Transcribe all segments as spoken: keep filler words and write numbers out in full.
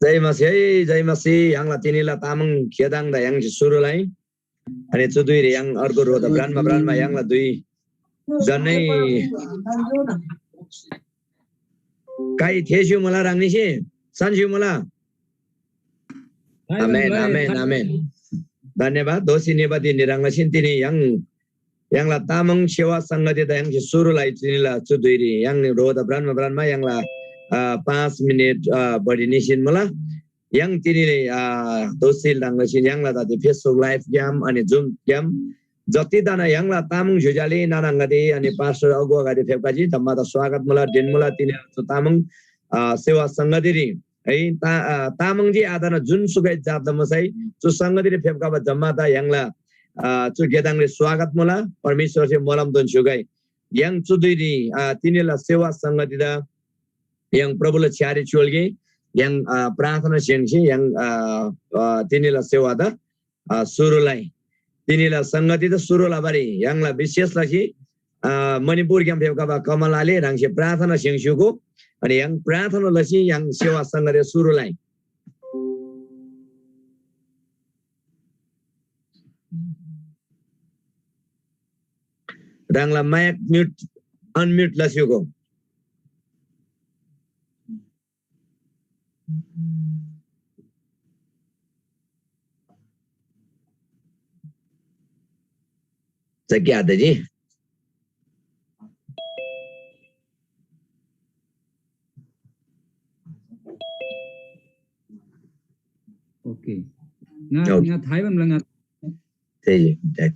जय मसीह है, जय मसीह। य्‍हाङला तिनीला तामाङ खेदाङदा य्‍हाङसे सुरु लइ। अनि चु धुइरी य्‍हाङ अर्को रोदा ब्रान्‍मा ब्रान्‍मा य्‍हाङला धुइ जनै काइ थेस्‍यु मुला ह्राङनीसे सन्‍स्‍यु मुला। आमेन, आमेन, आमेन। धन्यवाद। दोःसी निबा धिनरी ह्राङलासेन तिनी य्‍हाङ य्‍हाङला तामाङ सेवा संगतिदा य्‍हाङसे सुरु लइ तिनीला चु धुइरी य्‍हाङ रोदा ब्रान्‍मा ब्रान्‍मा य्‍हाङला, अ, पाँच मिनेट, अ, बढी निसिन मुला। य्‍हाङ तिनीले, अ, दोःसी ह्राङलासेन य्‍हाङला दादी Facebook live ग्‍याम अनि Zoom ग्‍याम जतिदाना य्‍हाङला तामाङ ज्‍योज्‍यो आले नाना आङागदे अनि पास्टर अगुवागदे फेप्‍खजी जम्‍मादा स्वागत मुला, ढिन मुला तिनीला चु तामाङ, अ, सेवा संगतिरी। है, ता-, अ, तामाङ जे आधारमा जुनसुकै जातदा मुसै चु संगतिरी फेप्‍खबा जम्‍मादा य्‍हाङला, अ, चु गेदाङरी स्वागत मुला। परमेश्‍वरसे मोलमदोन स्‍युगै। य्‍हाङ चु धुइरी, अ, तिनीला सेवा संगतिदा य्‍हाङ प्रभुला छ्‌यारी च्‍योल्‍गे। य्‍हाङ, अ, प्रार्थना स्‍य्‍हाङ्सी य्‍हाङ, अ, अ, तिनीला सेवादा, अ, सुरु लइ। तिनीला संगतिदा सुरु लबारी य्‍हाङला विशेष लसी, अ, मणिपुरग्‍याम फेप्‍खबा कमल आले ह्राङसे प्रार्थना स्‍य्‍हाङ्स्‍य्‍हूगो। अनि य्‍हाङ प्रार्थना लसी य्‍हाङ सेवा संगति सुरु लइ। ह्राङला माइक म्‍युट, अनम्‍युट लस्‍युगो। जग्‍या आत जी। OK। ङा, OK। ङा थाइबा म्‍ला ङा। त्यही, त्यही।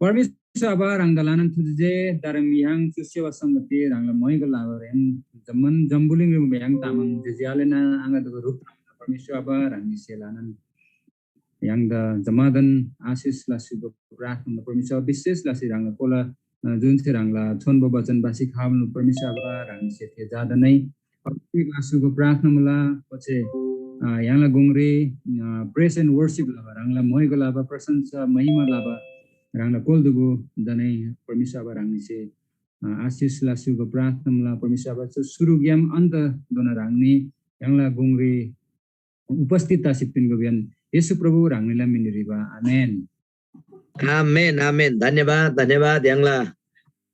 परमेश्‍वर आबा, ह्राङदा ल्‍हानान थुर्जी जे दारम य्‍हाङ चु सेवा संगति ह्राङला मोइगो लाबारेन जम्‍मान जम्‍बुलिङ रिमुबा य्‍हाङ तामाङ जे ज्‍यालेना आङादुगु रूप परमेश्‍वर आबा, ह्राङनीसे ल्‍हानान य्‍हाङदा जम्‍मादान आशिष लसीको प्रार्थना परमेश्‍वर विशेष लसी ह्राङला कोला, अ, जुन चाहिँ ह्राङला छोन्‍बो वचन बासी खाबनु परमेश्‍वर आबा, ह्राङनीसे थे जादा नै अभिषेक लसीको प्रार्थना मुला। पछि, अ, य्‍हाङला गुङरी, अ, praise and worship लबा ह्राङला मोइगो लबा प्रशंसा महिमा लबा ह्राङला कोल्‍दुगु दनै परमेश्‍वर आबा, ह्राङनीसे, अ, आशिष लसीको प्रार्थना मुला। परमेश्‍वर आबा, चु सुरुग्‍याम अन्तधोना ह्राङनी य्‍हाङला गुङरी उपस्थित तसी पिन्‍गो भियान येशू प्रभु ह्राङनीला मिनरी बा। आमेन। आमेन, आमेन। धन्यवाद, धन्यवाद। य्‍हाङला,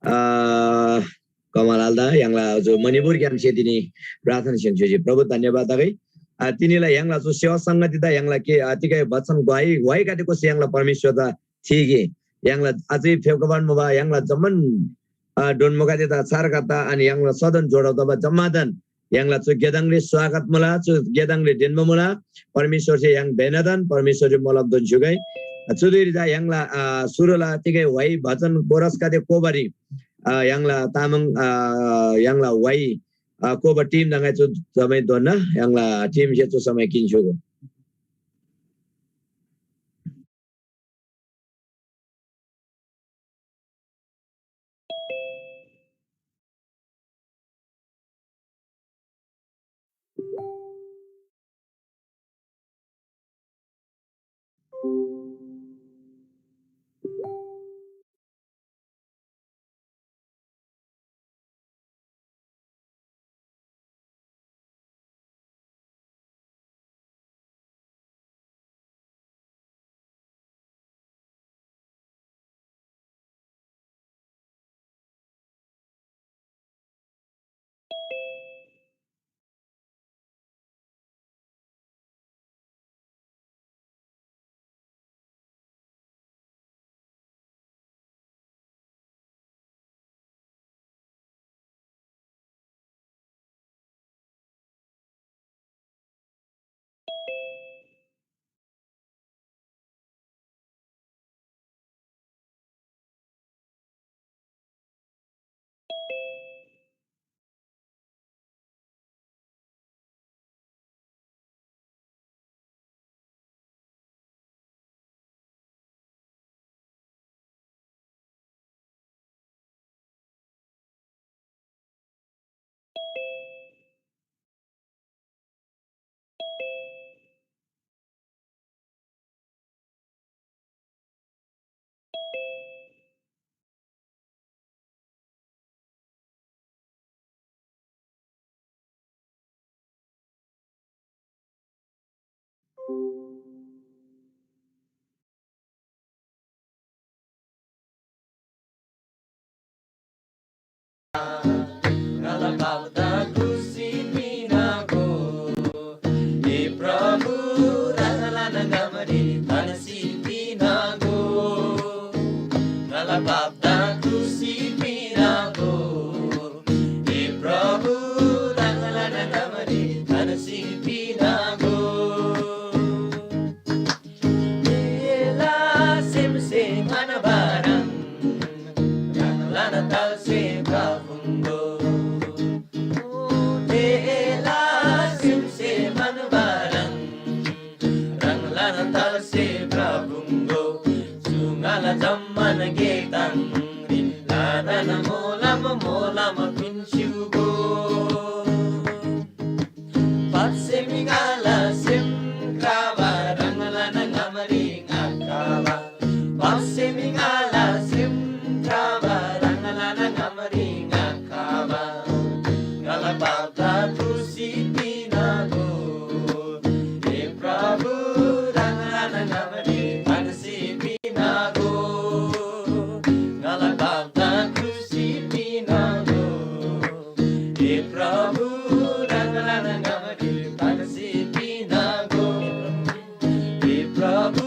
अ, कमलालदा, य्‍हाङला जो मणिपुरग्‍यामसे तिनी प्रार्थना स्‍य्‍हाङ्स्‍योजी। प्रभु धन्यवाद तगै। अ, तिनीला य्‍हाङला जो सेवा संगतिदा य्‍हाङला के, अ, तिगै वचन ग्वाही, ग्वाहीगदे कोसी य्‍हाङला परमेश्‍वरदा थीगे। य्‍हाङला अझै फेप्‍खबान मुबा, य्‍हाङला जम्‍मान, अ, डोन्‍बोगदेदा, छारगदेदा, अनि य्‍हाङला सदन जोडब तबा जम्‍मादान य्‍हाङला चु गेदाङरी स्वागत मुला, चु गेदाङरी ढिन्‍बा मुला। परमेश्‍वरसे य्‍हाङ भेनादान, परमेश्‍वरसे मोलमदोन स्‍युगै। चुदिरी चा य्‍हाङला, अ, सुरुला तिगै व्‍हाइ भजन कोरसगदे कोबारी, अ, य्‍हाङला तामाङ, अ, य्‍हाङला व्‍हाइ, अ, कोबा टिम दङै चु समय दोन्‍ना य्‍हाङला टिमसे चु समय किन्‍स्‍युगो। ङाला पापदा क्रुसरी पिनागो। ए प्रभु, ह्राङला ङामरी थान्‍सी पिनागो। ङाला पापदा क्रुसरी पिनागो। ए प्रभु, ह्राङला ङामरी थान्‍सी पिनागो। एला सेमसे मनबारङ ह्राङलान तालसे भ्रपुङ्गो। एला सेमसे मनबारङ ह्राङलान तालसे भ्रपुङ्गो। चु ङाला जम्‍मान गे ताङरी ल्‍हानान मोलम मोलम पिन्‍स्‍युगो। पापसे म्‍हिगला सेम क्राबा ह्राङलान ङामरी ङाखबा। पापसे म्‍हिगला सेम क्राबा ह्राङलान ङामरी ङाखबा। ङाला पापदा क्रुसरी पिनागो। ए प्रभु, ह्राङलान ङामरी थान्‍सी पिनागो। ङाला पापदा क्रुसरी पिनागो। हे प्रभु, ह्राङलान ङामरी थान्‍सी पिनागो। हे प्रभु,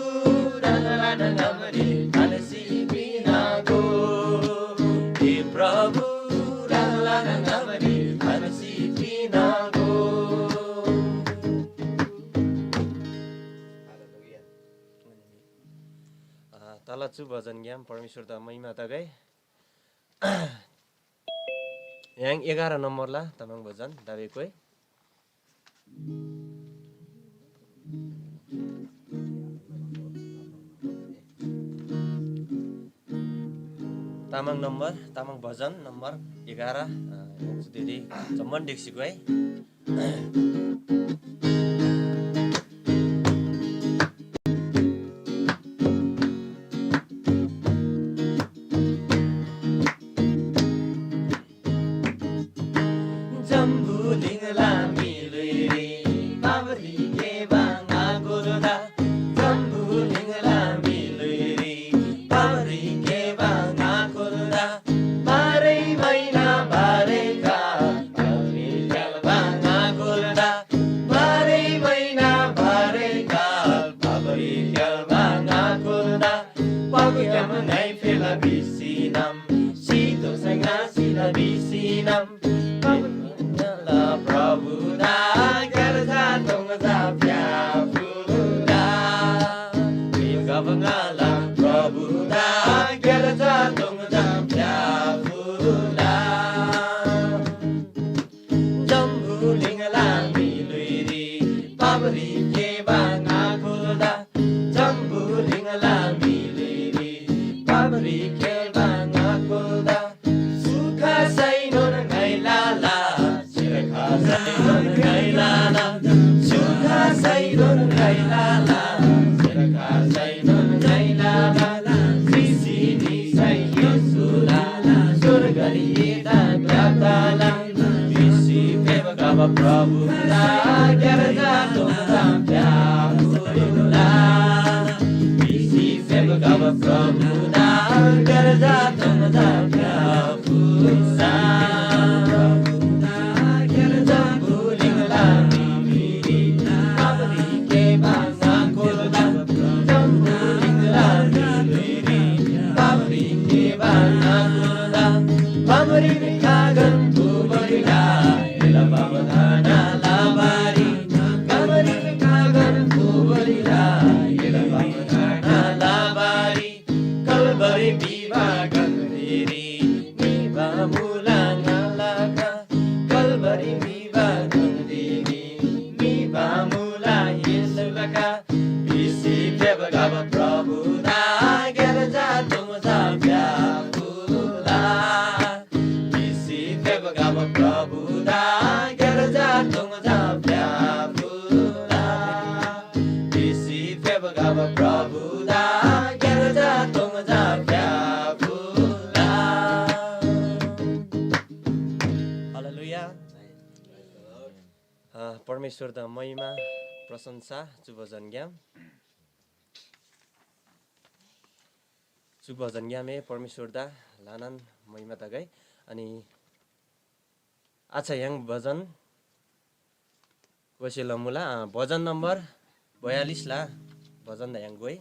ह्राङलान ङामरी थान्‍सी पिनागो। हे प्रभु, ह्राङलान ङामरी थान्‍सी पिनागो। अ, तल चु भजनग्‍याम परमेश्‍वरदा महिमा तगै। य्‍हाङ एघार नम्‍बरला तामाङ भजन दाबे कोइ। तामाङ नम्‍बर, तामाङ भजन नम्‍बर एघार, अ, य्‍हाङ चुदेरी जम्‍मान ढिक्‍सी गोइ। जम्‍बुलिङला म्‍हि ल्‍हुइरी पापरी केबा ङाकुलदा, जम्‍बुलिङला म्‍हि ल्‍हुइरी पापरी केबा ङाकुलदा, बाह्रै महिना बाह्रै काल पापरी क्‍याल्‍बा ङाकुलदा, बाह्रै महिना बाह्रै काल पापरी क्‍याल्‍बा ङाकुलदा, पापग्‍याम ङाइ फेला भिसीनम, सितोःसै ङा सिला भिसीनम, पापग्‍यामला प्रभुदा ग्‍यार्जा तोङजा फ्‍याफुल्‍ला। विगब ङाला प्रभुदा ग्‍यार्जा तोङजा फ्‍याफुल्‍ला। जम्‍बुलिङला म्‍हि ल्‍हुइरी पापरी केबा ङाकुलदा, जम्‍बुलिङला म्‍हि ल्‍हुइरी पापरी केबा ङाकुलदा, सुख सैनोन ङाइ लाला, सुख सैनोन ङाइ लाला, सुख सैनोन ङाइ लाला, सुख सैनोन ङाइ लाला, ख्रीष्‍ट निसै येशूला, स्‍वर्गरी एदा प्रार्थना भिसी फेप्‍खबा प्रभुदा ग्‍यार्जा तोङजा फ्‍याफुल्‍ला। भिसी फेप्‍खबा प्रभुदा ग्‍यार्जा तोङजा फ्‍याफुल्‍ला। जम्‍बुलिङला म्‍हिरी पापरी केबा ङाकुलदा, जम्‍बुलिङला म्‍हि ल्‍हुइरी पापरी केबा ङाकुलदा, पापरी कागन कुबरीला एला बाबा थाना लाबारी, पापरी कागन कुबरीला एला बाबा थाना लाबारी, कलवरी भिबा गन्‍धीरी निबा मुला ङालाका, कलवरी भिबा गन्‍धीरी निबा मुला येशूलाका, भिसी फेप्‍खबा प्रभुदा ग्‍यार्जा तोङजा फ्‍याफुल्‍ला। भिसी फेप्‍खबा प्रभुदा ग्‍यार्जा तोङजा फ्‍याफुल्‍ला। भिसी फेप्‍खबा प्रभुदा ग्‍यार्जा तोङजा फ्‍याफुल्‍ला। हालेलुया। अ, परमेश्‍वरदा महिमा, प्रशंसा चु भजनग्‍याम, चु भजनग्‍यामए परमेश्‍वरदा ल्‍हानान महिमा तगै। अनि आच्छा, य्‍हाङ भजन कोसे लमुला, अ, भजन नम्बर बयालिस ला भजन दा य्‍हाङ गोइ।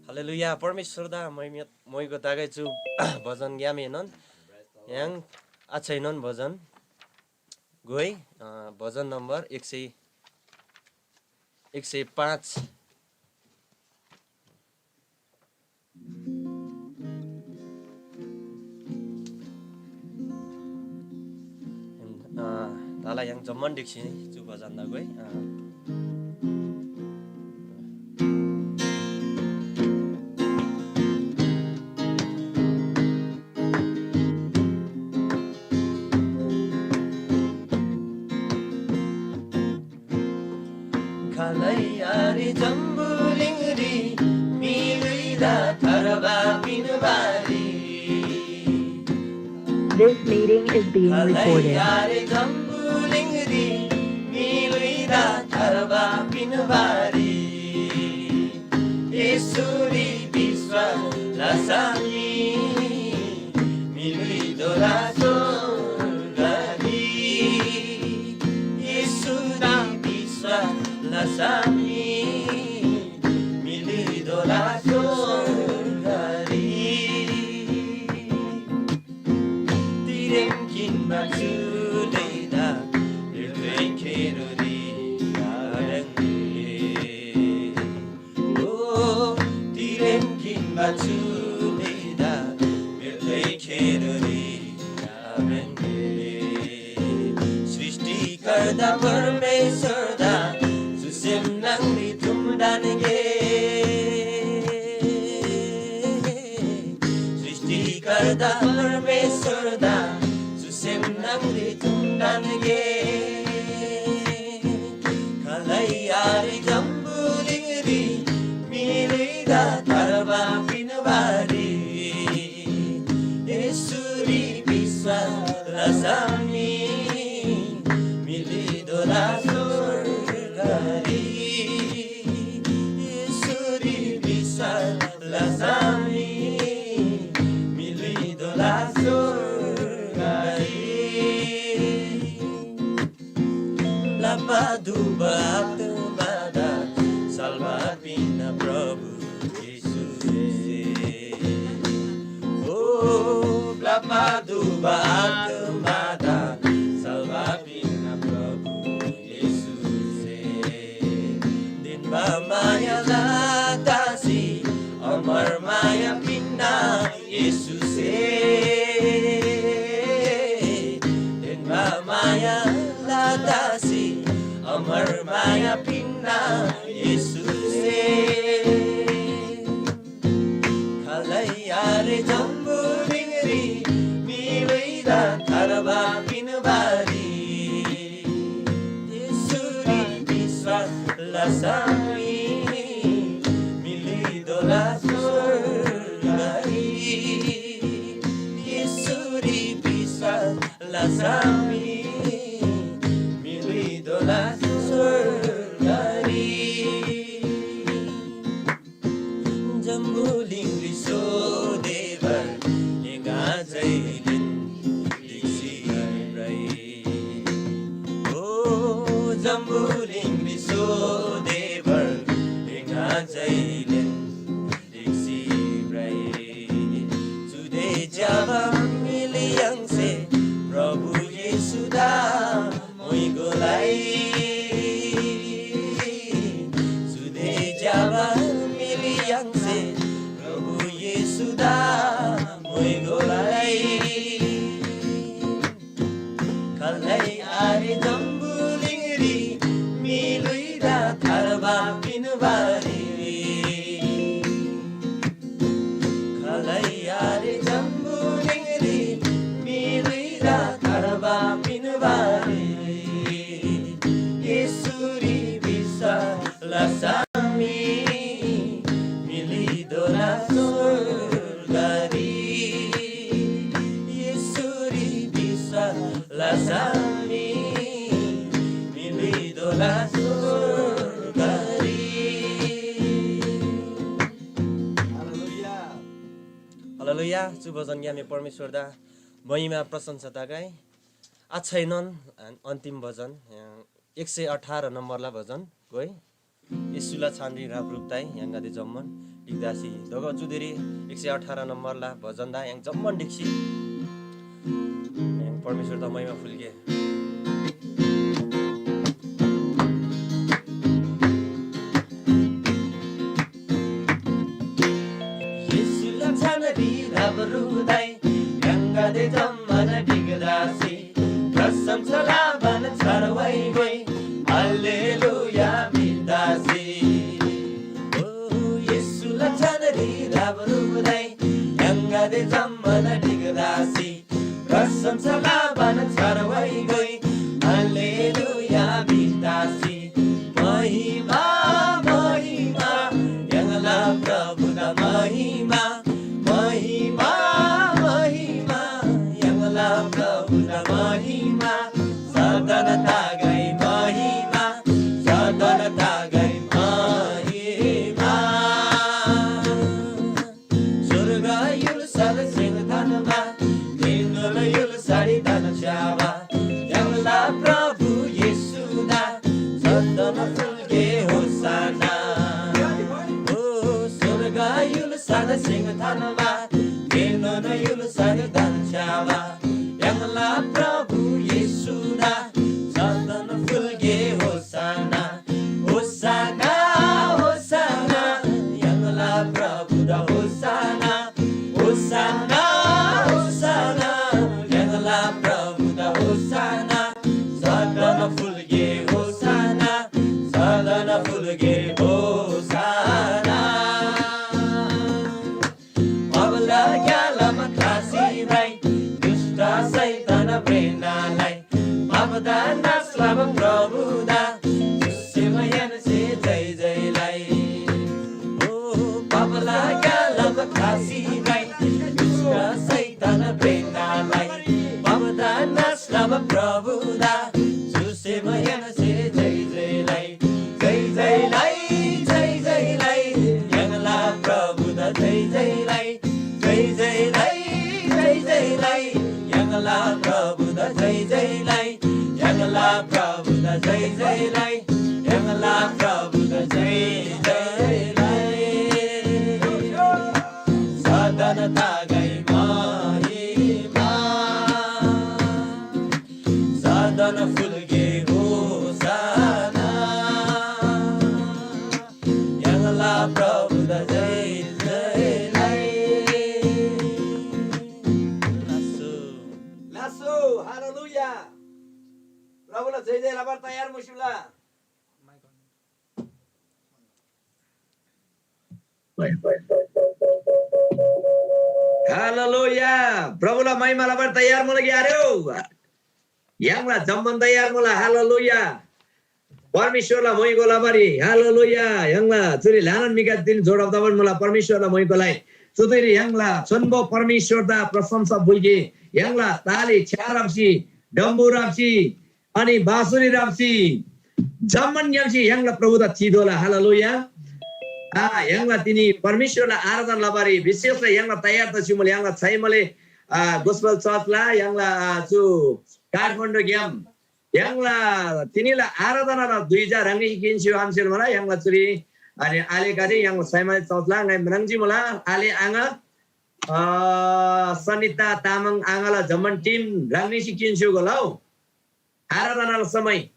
हालेलुया। परमेश्‍वरदा मोइगो तागै चु भजनग्‍यामएनोन य्‍हाङ आछैनोन भजन गोइ, अ, भजन नम्बर एक सय, एक सय पाँच। अ, ताला य्‍हाङ जम्‍मान ढिक्‍सी चु भजन दा गोइ। अ, खालै आरे जम्‍बुलिङरी म्‍हिगैला थार्बा पिन्‍बारी। This meeting is being recorded. Khalai are jambulingri, milui da tharba pinbari. Yesuri biswas lasami, milui dola sorgari. Yesuri biswas lasami, milui dola sorgari. Tirem kinba chuleda, yudre kerori arangre. O, tirem kinba chuleda, yudre kerori arangre. सृष्टिकर्ता परमेश्वरदा, चुसेम न्‍हङरी थुम्‍डान गे। सृष्टिकर्ता परमेश्वरदा, चुसेम न्‍हङरी थुम्‍डान गे। खालै आरे जम्‍बुलिङरी, मिलुइदा थार्बा पिन्‍बारी। येशूरी विश्‍वास लसमी, मिलिदोला स्‍वर्गरी। येशूरी विश्‍वास लसमी, मिलिदोला स्‍वर्गरी। ब्‍लप्‍बा दुबा आत्‍मादा सल्‍बा पिन्‍ना प्रभु येशूसे। ओ ब्‍लप्‍बा दुबा आत्‍मादा सल्‍बा पिन्‍ना प्रभु येशूसे। दिनमा माया लातासी अमर माया पिन्‍ना येशूसे। तेन्‍बा माया लातासी अमर माया पिन्‍ना येशूसे। खालै आरे जम्‍बुलिङरी मिलुइदा थार्बा पिन्‍बारी। येशूरी विश्‍वास लसमी मिलिदोला स्‍वर्गरी। येशूरी विश्‍वास लसमी मिलिदोला स्‍वर्गरी। जम्‍बुलिङरी सोधेबर ए ङाजैदेन ढिक्‍सी भ्रइ। ओ जम्‍बुलिङरी सोधेबर ए ङाजैदेन ढिक्‍सी भ्रइ। चुदे ज्‍यबा मिलियङसे प्रभु येशूदा मोइगोलाई। चुदे ज्‍यबा मिलियङसे प्रभु येशूदा मोइगोलाई। खालै आरे जम्‍बुलिङरी मिलुइदा थार्बा पिन्‍बारी। खालै आरे जम्‍बुलिङरी मिलुइदा थार्बा पिन्‍बारी। येशूरी विश्‍वास लसमी मिलिदोला स्‍वर्गरी। येशूरी विश्‍वास लसमी मिलिदोला स्‍वर्गरी। हालेलुया। हालेलुया। चु भजनग्‍याम मी परमेश्‍वरदा महिमा प्रशंसा तगै। आच्छैनोन अन्तिम भजन, एक सय अठार नम्बरला भजन गोइ। येशूला छानरी ह्रापह्रुप तइ य्‍हाङगदे जम्‍मान ढिक्‍दासी दोगो चुदेरी एक सय अठार नम्‍बरला भजनदा य्‍हाङ जम्‍मान ढिक्‍सी य्‍हाङ परमेश्‍वरदा महिमा फुल्‍गे। येशूला छानरी ह्रापह्रुप तइ य्‍हाङगदे जम्‍मान ढिक्‍दासी प्रशंसा लबान छार वाइ गोइ। हालेलुया भिन्‍दासी। ओ येशूला छानरी ह्रापह्रुप तइ य्‍हाङगदे जम्‍मान ढिक्‍दासी प्रशंसा लबान छार वाइ गोइ। हालेलुया भिन्‍दासी। महिमा, महिमा, य्‍हाङला प्रभुदा महिमा। महिमा, महिमा, य्‍हाङला प्रभुदा महिमा, सदन तागै महिमा, सदन तागै महिमा। स्वर्ग य्‍हुल्‍साला सेङ थान्‍बा, धिनोन य्‍हुल्‍सारी धन च्‍याबा, य्‍हाङला प्रभु येशूदा सदन फुल्‍गे होसाना। ओ स्वर्ग य्‍हुल्‍साला सेङ थान्‍बा, धिनोन य्‍हुल्‍सारी धन च्‍याबा, य्‍हाङला प्रभु येशूदा सदन फुल्‍गे होसाना। होसाना, होसाना, य्‍हाङला प्रभुदा होसाना। होसाना, होसाना, य्‍हाङला प्रभुदा होसाना। सदन फुल्‍गे होसाना, सदन फुल्‍गे होसाना। पापला ग्‍यालामा ख्लासी भ्रइ, दुष्‍ट शैतान प्रेरणालाई, पापदा नाश लबा प्रभुदा, चुसेमा य्‍हाङसे जय जय लइ। ओ पापला ग्‍यालामा ख्लासी भ्रइ, दुष्‍ट शैतान प्रेरणालाई, पापदा नाश लबा प्रभुदा, चुसेमा य्‍हाङसे जय जय लइ। जय जय लइ, जय जय लइ, य्‍हाङला प्रभुदा जय जय लइ। जय जय लइ, जय जय लइ, य्‍हाङला प्रभुदा जय जय लइ। य्‍हाङला प्रभुदा जय जय लइ, य्‍हाङला प्रभुदा जय जय लइ। सदन तागै महिमा, सदन फुल्‍गे होसाना। य्‍हाङला प्रभुदा जय जय लइ। लासो। Lasso, hallelujah. प्रभुला जय जय लबार तयार मुसिला। हालेलुया। प्रभुला महिमा लबार तयार मुला कि आरे? य्‍हाङला जम्‍मान तयार मुला। हालेलुया। परमेश्‍वरला मोइको लबारी। हालेलुया। य्‍हाङला चुरी ल्‍हानान म्‍हिगदे तिनी जोडब तबान मुला परमेश्‍वरला मोइकोलाई। चुदिरी य्‍हाङला छोन्‍बो परमेश्‍वरदा प्रशंसा बुल्‍गे। य्‍हाङला ताली छ्‌या राप्‍सी, डम्‍बु राप्‍सी, अनि बाँसुरी राप्‍सी, जम्‍मान ग्‍यामसे य्‍हाङला प्रभुदा थितोःला। हालेलुया। आ, य्‍हाङला तिनी परमेश्‍वरला आराधना लबारी विशेष लसी य्‍हाङला तयार तसी मुला। य्‍हाङला छाइमाले, आ, गोस्पल चर्चला य्‍हाङला, आ, चु काठमाडौँग्‍याम य्‍हाङला तिनीला आराधनाला दुई चा ह्राङनी किन्‍सी आन्‍सेल मुला य्‍हाङला चुरी। अनि आलेकारी य्‍हाङला साइमाले चौथला ङाइ म्राङ्जी मुला आले आङा, अ, सनिता तामाङ आङाला जम्‍मान टिम ह्राङनीसी किन्‍सी गोलाउ। आराधनाला समय।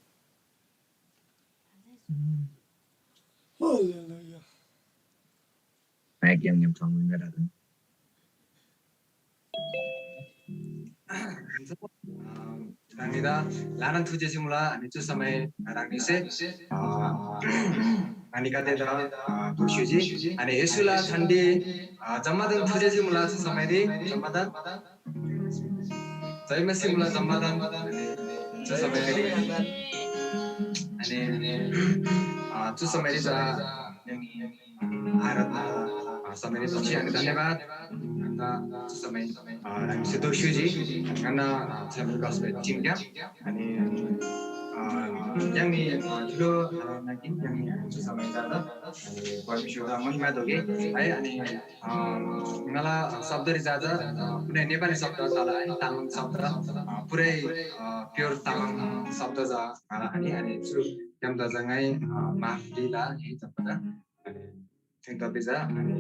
ह्राङनीदा ल्‍हानान थुजेसी मुला। अनि चु समय ह्राङनीसे, अ, ह्राङनीगदेदा, अ, दोःस्‍युजी। अनि येशूला झन्‍डी, अ, जम्‍मादान थुजेसी मुला चु समयरी जम्‍मादान। जय मसीह मुला जम्‍मादान। अनि चु समयरी, अनि, अ, चु समयरी चा आराधना, अ, समयरी दोःस्‍यु। अनि धन्‍यवाद। अन्त चु समय, अ, ह्राङनीसे दोःस्‍युजी। ङन्‍ना, अ, छेबल gospel team क्या। अनि, अ, य्‍हाङनी, अ, ठुलो आराधना किन य्‍हाङनी चु समय जाँदा अनि परमेश्‍वरदा महिमा दोगे है। अनि, अ, ङाला शब्दरी जाँदा, अ, कुनै नेपाली शब्द तला है, तामाङ शब्द, अ, पुरै, अ, pure तामाङ शब्द जा ङाला। अनि, अनि चु ग्‍यामदा जा ङाइ, अ, माफ दिला है जम्‍मादा। अनि थेन्‍दा बिजा अनि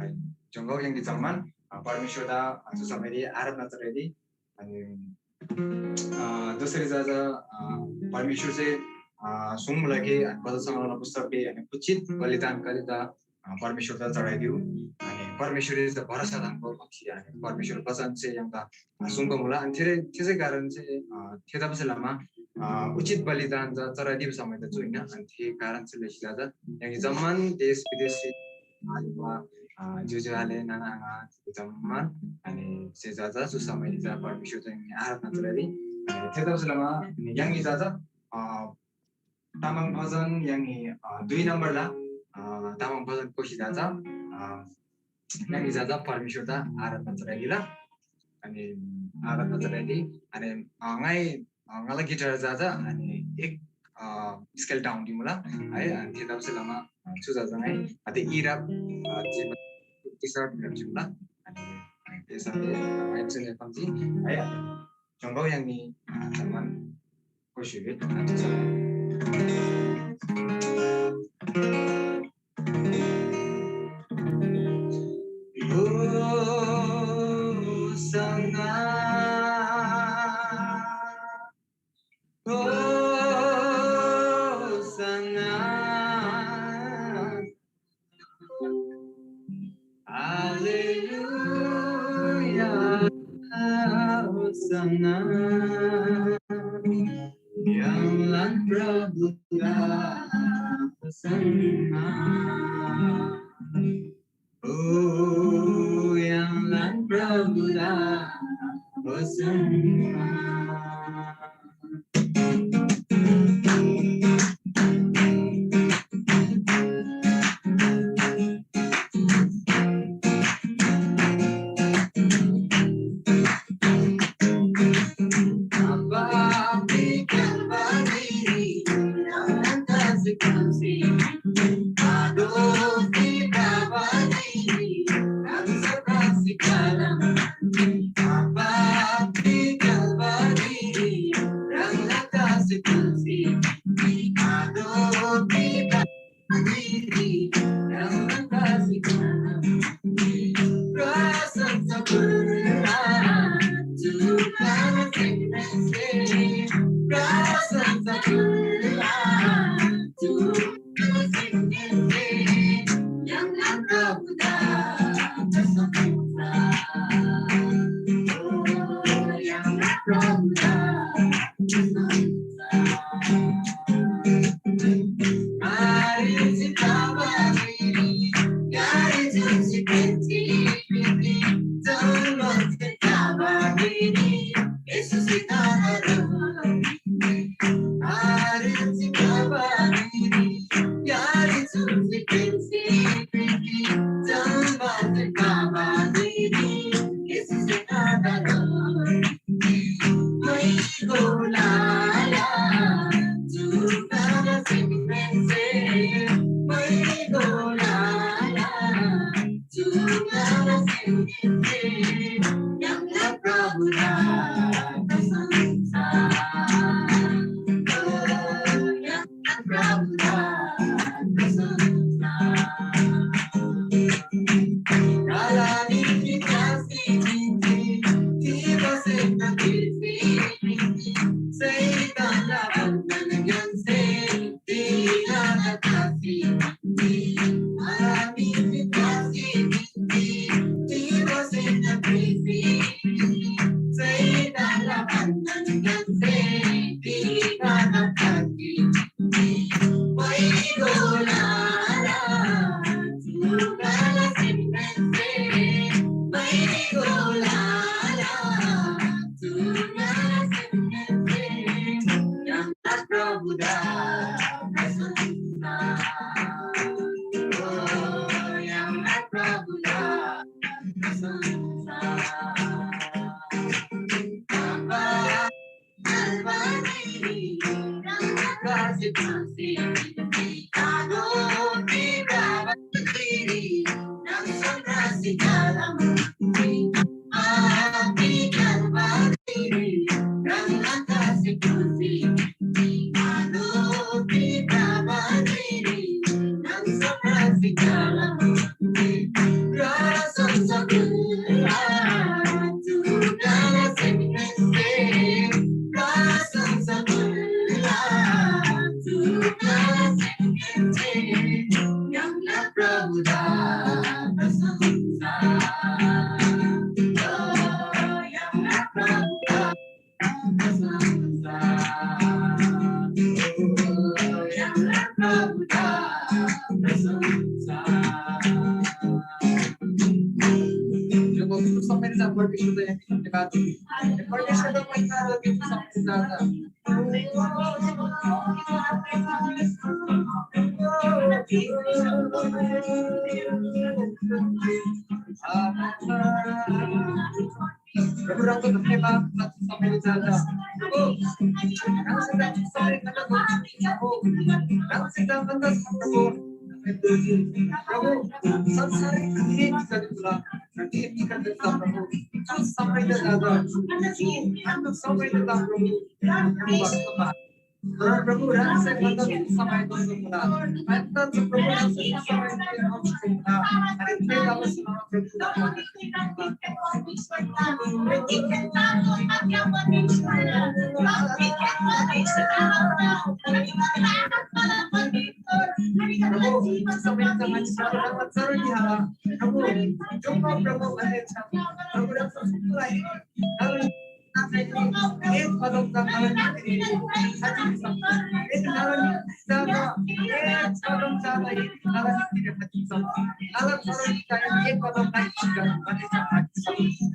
है, जोङ्‌गौ य्‍हाङनी जम्‍मान, अ, परमेश्‍वरदा चु समयरी आराधना चढाइदी। अनि, अ, दोस्‍सरी चा, चा, अ, परमेश्‍वरसे, अ, सुङ्मुला कि अनि बचन संग्रहला पुस्तकरी अनि उचित बलिदान करिदा, अ, परमेश्‍वरदा चढाइदिउ। अनि परमेश्‍वरसे भरोसा थान्‍बो भक्‍सी अनि परमेश्‍वर बचनसे य्‍हाङदा, अ, सुङ्बा मुला। अनि थेरे, थेसे कारण चाहिँ, अ, थेतबासेलमा, अ, उचित बलिदान चा चढाइदिबा समय त चु हिन। अनि थे कारण चाहिँ लेखिला चा य्‍हाङनी जम्‍मान देश विदेशसे आलेबा, अ, ज्‍योज्‍यो आले नाना आङा जम्‍मान, अनि से चा चा चु समयरी चा परमेश्‍वर चाहिँ आराधना चलाइरी। अनि थेतबासेलमा य्‍हाङनी चा चा, अ, तामाङ भजन य्‍हाङनी, अ, दुई नम्‍बरला, अ, तामाङ भजन कोसी चा चा, अ, य्‍हाङनी चा चा परमेश्‍वरदा आराधना चलाइरी ल। अनि आराधना चलाइदी। अनि अ, ङाइ अ, ङाला गिटार जा जा अनि एक अ, स्केल डाउन दिमुला है। अनि थेतबासेलमा अ, चु जा जा ङाइ अते इराप अ, जे टी शर्ट दिमुला। अनि अनि त्यसरी ङाइ चुने कम्ती है। चंगौ याङनी अ, चमन खुसी। Hosanna, Hosanna, Hallelujah, Hosanna. य्‍हाङलान प्रभुदा होसन्ना। ओ य्‍हाङलान प्रभुदा होसन्ना। प्रभु, धन्यवाद, समय जाँदा। प्रभु, ह्राङसे जाँदा समय जाँदा, प्रभु, ह्राङसे जाँदा प्रभु, प्रभु, संसार अनेक जगतला, अनेक जगतला प्रभु, जो समय जाँदा, जो समय जाँदा प्रभु, प्रभु, ह्राङसे भन्दा समय गर्नु होला। भन्दा प्रभु, ह्राङसे समय गर्नु होला। अरे, के अब सुनाउ प्रभु। प्रभु, समय समय चरण यहाँ। प्रभु, जो प्रभु भन्ने छ। प्रभु, ह्राङसे सुनाउ। एक कदम का कारण एक कारण एक कदम चाहता एक कारण गलत कारण का एक कदम नहीं कर।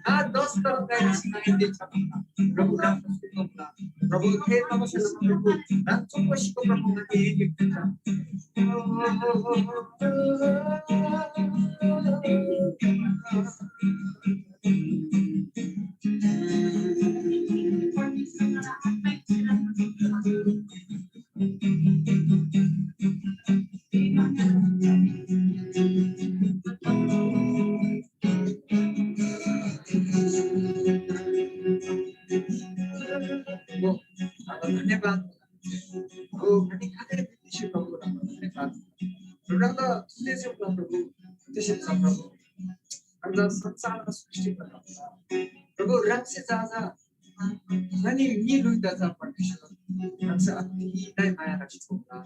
हाँ, दस कदम का एक नहीं दे सकता। प्रभु राम प्रभु थे तब से प्रभु राम चुप को प्रभु के एक एक धन्यवाद। ओ, अनि खाने विषय प्रभु धन्यवाद। प्रभु, प्रभु, प्रभु। अन्त संसार सृष्टि प्रभु, ह्राङसे जाजा अनि नि लुइदा जा परमेश्वर। ह्राङसे अति नै माया राख्छु होला।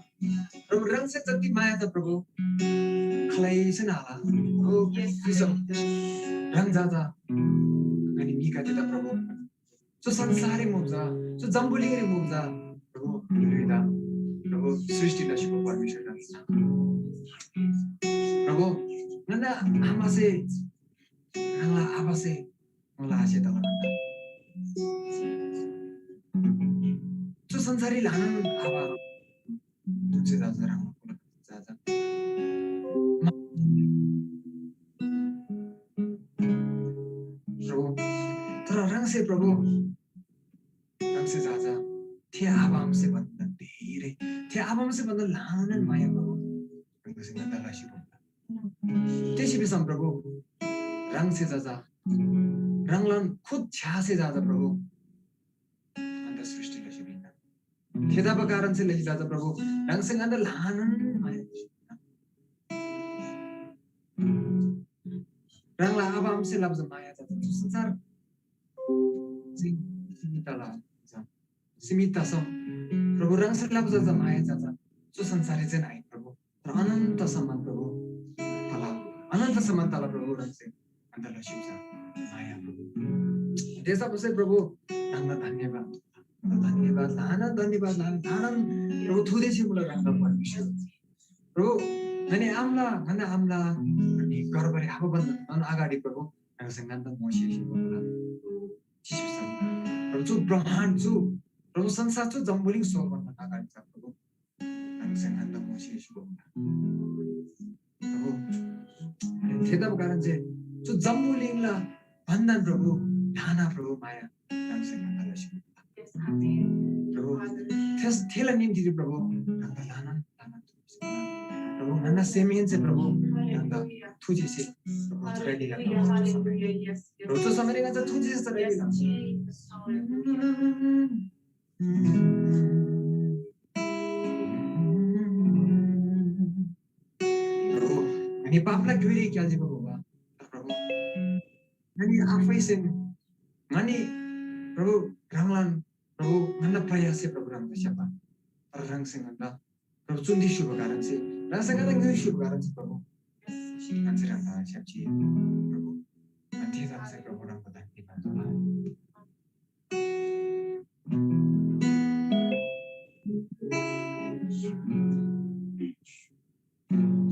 प्रभु, ह्राङसे जति माया त प्रभु, खलैसे नाला। ओ, विश्व, ह्राङ जाजा अनि नि कति त प्रभु, जो संसाररी मुबा, जो जम्बुलिङरी मुबा, प्रभु, लुइदा, प्रभु, सृष्टि लसीको परमेश्वर ह्राङ। प्रभु, ङन्‍ना आमासे, ह्राङला आबासे, ङला आसे तला भन्दा। चु संसाररी ल्‍हानान आबा जुनसे जाजा ह्राङ जाजा। प्रभु, तर ह्राङसे प्रभु, ह्राङसे जाजा थे आबा आमासे भन्दा धेरै, थे आबा आमासे भन्दा ल्‍हानान माया प्रभु, ह्राङसे भन्दा लसी भन्दा। त्यसै भिसम प्रभु, ह्राङसे जाजा, ह्राङलान खुद छ्‌यासे जाजा प्रभु, अन्त सृष्टि लसी पिन्‍ना। थेतबा कारणसे लसी जाजा प्रभु, ह्राङसे ङन्‍दा ल्‍हानान माया लसी पिन्‍ना। ह्राङला आबा आमासे लबा माया जाजा संसार चाहिँ सीमित तला। सीमित तसम प्रभु, ह्राङसे लबा जाजा माया जाजा चु संसाररी चाहिँ आइन प्रभु, तर अनन्त सम्म प्रभु तला, अनन्त सम्म तला प्रभु, ह्राङसे अन्त लसी जा माया प्रभु। त्यसपछि प्रभु, ह्राङलाई धन्यवाद, धन्यवाद, ल्‍हानान धन्यवाद, ल्‍हानान, ल्‍हानान प्रभु, थुदेसी मुला ह्राङदा परमेश्वर। प्रभु, ङनी आम्‍ला, ङन्‍ना आम्‍ला, अनि गर्भरी आबा भन्‍दा अगाडि प्रभु, ह्राङसे ङन्‍दा मोसेसी मुला। प्रभु, चु ब्रह्माण्ड, चु प्रभु, संसार, चु जम्बुलिङ स्वर भन्‍दा अगाडि छ प्रभु, ह्राङसे ङन्‍दा मोसेसी मुला। प्रभु, अनि थेतब कारण चाहिँ चु जम्बुलिङला भन्‍दा प्रभु, ल्‍हाना प्रभु, माया ह्राङसे ङन्‍दा लसी मुला। प्रभु, थेस, थेला निम्ति प्रभु, ह्राङदा ल्‍हानान, ल्‍हानान प्रभु, ङन्‍ना सेमहेन्‍से प्रभु, ह्राङदा थुजेसे प्रभु, चढाइदिला प्रभु, चु समय। प्रभु, चु समयरी ङन्‍दा थुजेसे चढाइदिला। प्रभु, ङनी पापला ग्‍योइरी क्‍याल्‍जी प्रभु, तर प्रभु, ङनी आफैसे ङनी प्रभु, ह्राङलान प्रभु, ङन्‍ना प्रयाससे प्रभु, ह्राङदा स्‍याप्‍बा। तर ह्राङसे ङन्‍दा प्रभु, चुन्‍दी स्‍युबा कारणसे, ह्राङसे ङन्‍दा ङ्‌योइ स्‍युबा कारणसे प्रभु, ङन्‍से ह्राङदा स्‍याप्‍जी प्रभु। अनि थे तामसे प्रभु, ह्राङदा धन्यवाद तला।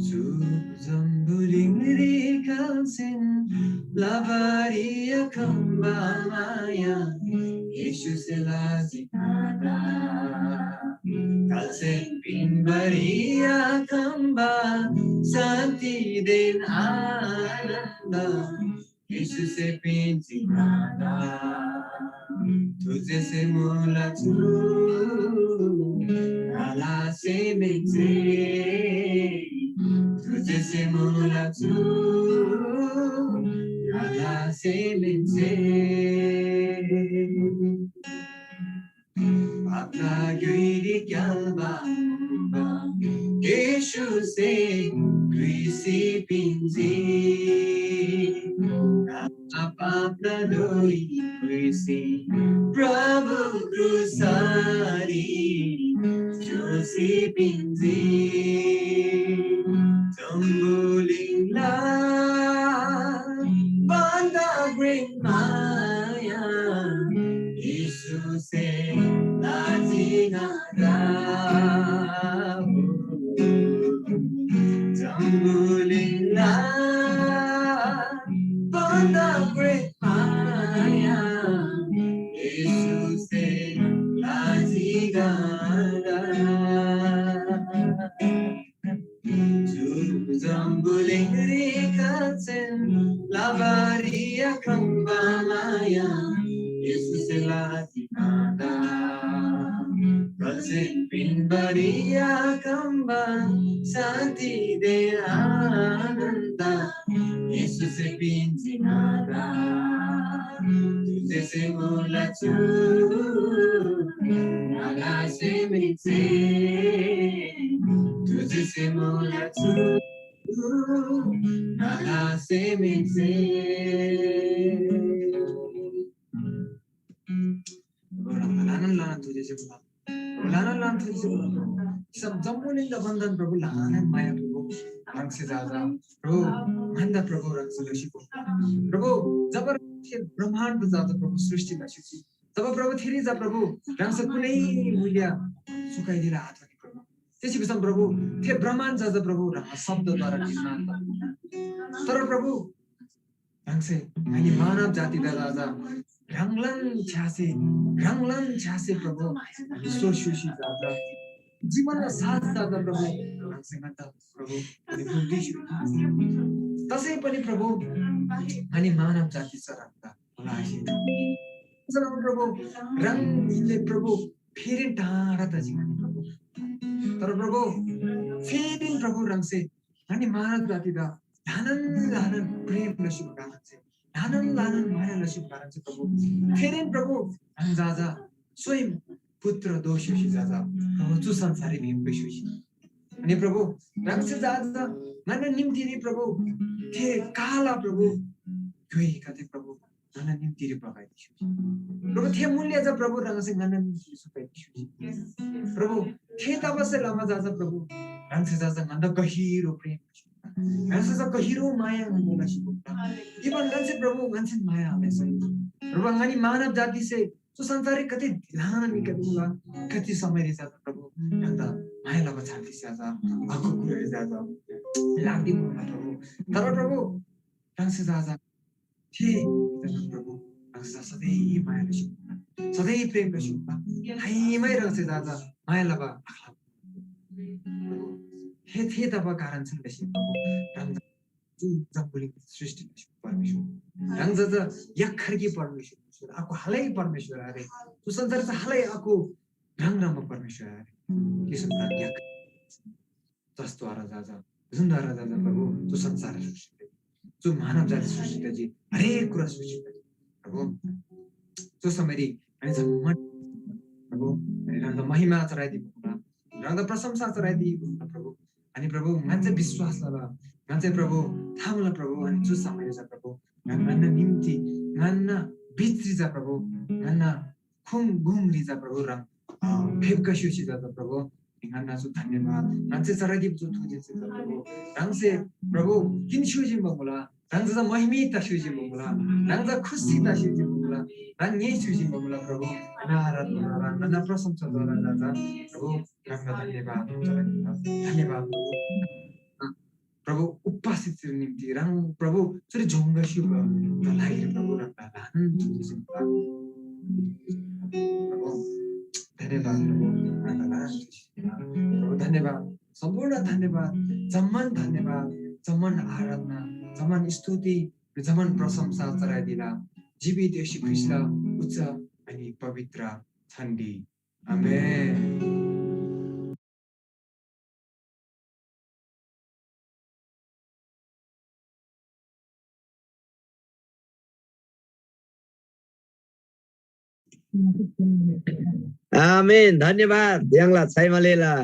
चु जम्‍बुलिङरी खाल्‍सेन लबारी आखम्‍बा माया येशूसे लजी ङादा। खाल्‍सेन पिन्‍बारी आखम्‍बा शान्‍तिदेन आनन्‍द येशूसे पिन्‍जी ङादा। मुला चु ङाला सेमहेन्‍से, तुझेसे मुला चु ङाला सेमहेन्‍से। पापला ग्‍योइरी क्‍याल्‍बा येशूसे क्रुसरी पिन्‍जी। पापला दोइ क्रुसरी प्रभु क्रुसरी च्‍योसी पिन्‍जी। जम्‍बुलिङला भन्‍दा घ्रेन माया येशूसे लाजी ङादा। जम्‍बुलिङला भन्‍दा घ्रेन माया येशूसे लाजी ङादा। चु जम्‍बुलिङरी खसेन लबारी आखम्‍बा माया येशूसे लाजी ङादा। खसेन पिन्‍बारी आखम्‍बा शान्‍ति दे आनन्‍द येशूसे पिन्‍जी ङादा। तुझेसे मुला चु ङाला सेमहेन्‍से, तुझेसे मुला चु ङाला सेमहेन्‍से। ह्राङदा ल्‍हानान ल्‍हानान थुजेछे मुला। ल्‍हानान ल्‍हानान थुजेछे मुला। सब जम्‍बुलिङदा भन्‍दान प्रभु ल्‍हानान माया प्रभु ह्राङसे जाजा। प्रभु, ङन्‍दा प्रभु ह्राङसे लसी प्रभु। प्रभु, जब ह्राङसे ब्रह्माण्‍ड जाजा प्रभु सृष्टि लसी। तब प्रभु थेरी जा प्रभु ह्राङसे कुनै मूल्य चुकाइदिला आत प्रभु। त्यसै भिसम प्रभु, थे ब्रह्माण्‍ड जाजा प्रभु ह्राङला शब्दद्वारा निर्माण। तर प्रभु, ह्राङसे ङनी मानव जातिदा राजा ह्राङलान छ्यासे, ह्राङलान छ्यासे प्रभु, ईश्वर स्‍युसी जाजा, जीवनला साथ जाजा प्रभु, ह्राङसे ङन्‍दा प्रभु, अनि बुद्धि स्‍यु। तसै पनि प्रभु, ङनी मानव जाति छ ह्राङदा, होला आशिष। प्रभु, ह्राङले प्रभु, फेरि टाढा तजी ङनी प्रभु। तर प्रभु, फेरि प्रभु ह्राङसे ङनी मानव जातिदा ल्‍हानान ल्‍हानान प्रेम लसी कारण चाहिँ, ल्‍हानान ल्‍हानान माया लसी कारण चाहिँ प्रभु। फेरि प्रभु, ह्राङ जाजा स्वयं पुत्र दोष स्‍युसी जाजा प्रभु चु संसाररी भीम स्‍युसी। अनि प्रभु, ह्राङसे जाजा ङन्‍ना निम्तिरी प्रभु, थे काला प्रभु, ग्‍योइ कते प्रभु, ङन्‍ना निम्तिरी पकाइदिस्‍युसी। प्रभु, थे मूल्य जा प्रभु, ह्राङसे ङन्‍ना निम्तिरी सुकाइदिस्‍युसी। प्रभु, थे तबसे लमा जाजा प्रभु, ह्राङसे जाजा ङन्‍दा गहिरो प्रेम, ह्राङसे जा गहिरो माया ङन्‍दा लसी बोक्ता। इबन ङन्‍से प्रभु, ङन्‍सेन माया आलैसै। प्रभु, ङनी मानव जातिसे चु संसाररी कति ल्‍हाना निकट मुला, कति समयरी जाजा प्रभु, ह्राङदा माया लबा छाती जाजा, आखु कुरारी जाजा, लाग्दी मुला प्रभु। तर प्रभु, ह्राङसे जाजा थे प्रभु, ह्राङसे सधैँ माया लसी, सधैँ प्रेम लसी, हाइमै ह्राङसे जाजा माया लबा आखला। प्रभु, हे थे तबा कारण छन् लसी प्रभु, ह्राङ चु जम्‍बुलिङ सृष्टि लसी परमेश्‍वर। ह्राङ जाजा याखरकी परमेश्‍वर, आखु हलै परमेश्‍वर आरे। चु संसार चा हलै आखु ह्राङ रमा परमेश्‍वर आरे। कि संसार याख जसद्वारा जाजा, जुनद्वारा जाजा प्रभु, चु संसार सृष्टि, चु मानव जाति सृष्टि तजी, हरेक कुरा सृष्टि तजी। प्रभु, चु समयरी ह्राङ जम्‍मान प्रभु, ह्राङदा महिमा चढाइदिबा मुला, ह्राङदा प्रशंसा चढाइदिबा मुला प्रभु। अनि प्रभु, ङन्‍से विश्‍वास लला, ङन्‍से प्रभु, था मुला प्रभु, अनि चु समयरी जा प्रभु, ङन्‍ना निम्ति, ङन्‍ना बिचरी जा प्रभु, ङन्‍ना खुम गुमरी जा प्रभु ह्राङ, अ, फेप्‍का स्‍युसी जा प्रभु, ङन्‍ना चु धन्‍यवाद। ह्राङसे चराइदिब चु थुजेसे जा प्रभु। ह्राङसे प्रभु किन स्‍युजिम बमुला, ह्राङ जा महिमी ता स्‍युजिम बमुला, ह्राङ जा खुसी ता स्‍युजिम बमुला, ह्राङ ङे स्‍युजिम बमुला प्रभु। ह्राङ आराधना, ह्राङ प्रशंसा द्वारा जा प्रभु, ह्राङदा धन्‍यवाद, धन्‍यवाद प्रभु। प्रभु, उपासित निम्ति ह्राङ प्रभु, चुरी झोङ्गा स्‍युबा लागिरी प्रभु, ह्राङदा ल्‍हानान थुजेछे मुला। प्रभु, धन्‍यवाद प्रभु, ह्राङदा ल्‍हानान थुजेछे मुला। प्रभु, धन्‍यवाद, सम्पूर्ण धन्‍यवाद, जम्‍मान धन्‍यवाद, जम्‍मान आराधना, जम्‍मान स्तुति, जम्‍मान प्रशंसा चढाइदिला जीवित येशू ख्रीष्‍टला उच्च अनि पवित्र छन्‍डी। आमेन। आमेन। धन्यवाद य्‍हाङला छाइमालेला,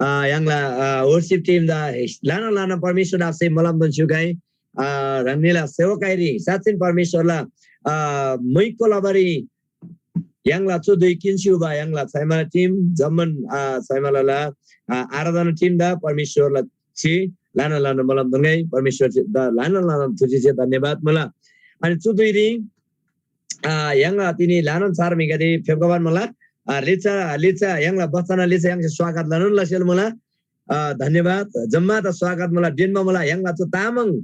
अ, य्‍हाङला, अ, worship team दा ल्‍हाना ल्‍हाना परमेश्‍वर आबासे मोलम दोन स्‍युगै, अ, ह्राङनीला सेवकाईरी साँच्‍चिन परमेश्‍वरला, अ, मुइको लबारी य्‍हाङला चु दुई किन्‍स्‍युबा य्‍हाङला छाइमाला team जम्‍मान, अ, छाइमालाला, अ, आराधना team दा परमेश्‍वरला छि ल्‍हाना ल्‍हाना मोलम दोनगै परमेश्‍वर दा ल्‍हाना ल्‍हाना थुजी जे धन्यवाद मुला। अनि चु धुइरी, आ, य्‍हाङला तिनी ल्‍हानान छार म्‍हिगदे फेप्‍खबान मुला। आ, लिच्‍छा, लिच्‍छा य्‍हाङला बचन लिच्‍छा य्‍हाङसे स्वागत लनोन लसेल मुला। आ, धन्यवाद। जम्‍मादा स्वागत मुला, डेन्‍बा मुला। य्‍हाङला चु तामाङ,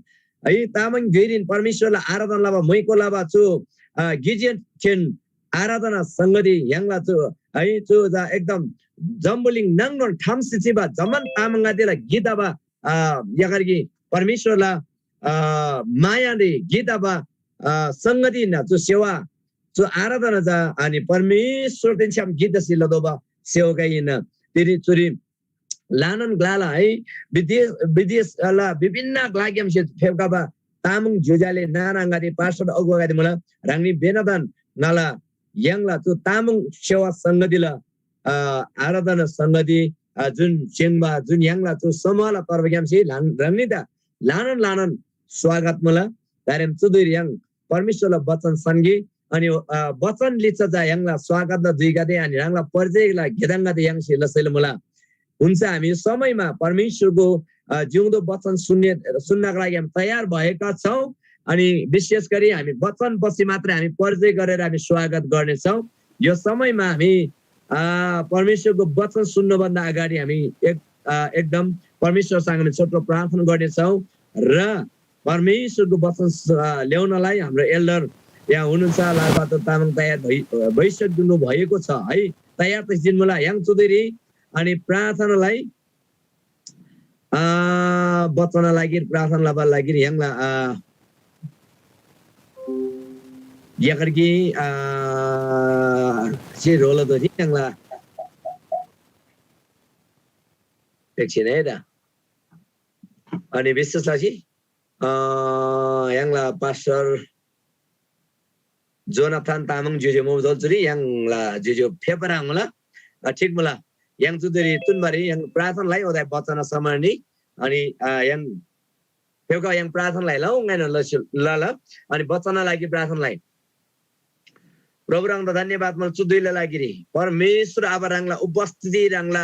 है, तामाङ धुइरीन परमेश्‍वरला आराधना लबा, मुइको लबा चु, आ, गिजियन खेन आराधना संगति य्‍हाङला चु, है, चु जा एकदम जम्‍बुलिङ नाङनोन ठामसे चिबा जम्‍मान तामाङगदेला गिक तबा, आ, यगरगी परमेश्‍वरला, आ, मायारी गिक तबा, आ, संगति हिन्‍ना। चु सेवा, चु आराधना चा अनि परमेश्‍वरदेन छ्‌याम गिक तसी लतोःबा सेवकाई हिन्‍ना। तिनी चुरी ल्‍हानान ग्‍लाला है, विदेश, विदेशला विभिन्न ग्‍लाग्‍यामसे फेप्‍खबा तामाङ ज्‍योज्‍याले नाना आङागदे, पास्‍टर अगुवागदे मुला। ह्राङनी बेनादान ङाला य्‍हाङला चु तामाङ सेवा संगतिला, अ, आराधना संगति, अ, जुन चेङ्बा, जुन य्‍हाङला चु समूहला तर्फग्‍यामसे ल्‍हान, ह्राङनीदा ल्‍हानान ल्‍हानान स्वागत मुला। दारेम चु धुइरी य्‍हाङ परमेश्‍वरला बचन सन्‍गे, अनि, अ, बचन लिच्‍छा चा य्‍हाङला स्वागतला धुइगदे, अनि ह्राङला परिचयला गेदङगदे य्‍हाङसे लसेल मुला। हुन्छ, हामी समयमा परमेश्वरको, अ, जिउँदो वचन सुन्ने, सुन्नका लागि हामी तयार भएका छौँ। अनि विशेष गरी हामी वचन पछि मात्रै हामी परिचय गरेर हामी स्वागत गर्नेछौँ। यो समयमा हामी, अ, परमेश्वरको वचन सुन्नुभन्दा अगाडि हामी एक, अ, एकदम परमेश्वरसँग हामी छोटो प्रार्थना गर्नेछौँ र परमेश्वरको वचन स-, अ, ल्याउनलाई हाम्रो एल्डर यहाँ हुनुहुन्छ, लालबहादुर तामाङ तयार भइ-, अ, भइसक्नु भएको छ है। तयार तसी जिन्मुला य्‍हाङ चुदिरी अनि प्रार्थनालाई, आ, बचन लागिर प्रार्थना लबा लागिर य्‍हाङला, आ, यकरकी, आ, से रोल दोजी य्‍हाङला एकछिन है त। अनि विशेष लसी, आ, य्‍हाङला पास्टर जोनाथन तामाङ ज्‍योज्‍यो मुबा दोल चुरी य्‍हाङला ज्‍योज्‍यो फेप्‍बा ह्रङ् मुला। अ, ठिक मुला। य्‍हाङ चुदिरी तुन्‍बारी य्‍हाङ प्रार्थना लइ ओदाय बचन समयनी अनि, अ, य्‍हाङ फेप्‍खबा य्‍हाङ प्रार्थना लइ लउ ङाइनोन लसी ल ल। अनि बचन लागि प्रार्थना लइ। प्रभु ह्राङदा धन्‍यवाद मुला चु धुइला लागिरी। परमेश्‍वर आबा ह्राङला उपस्थिति ह्राङला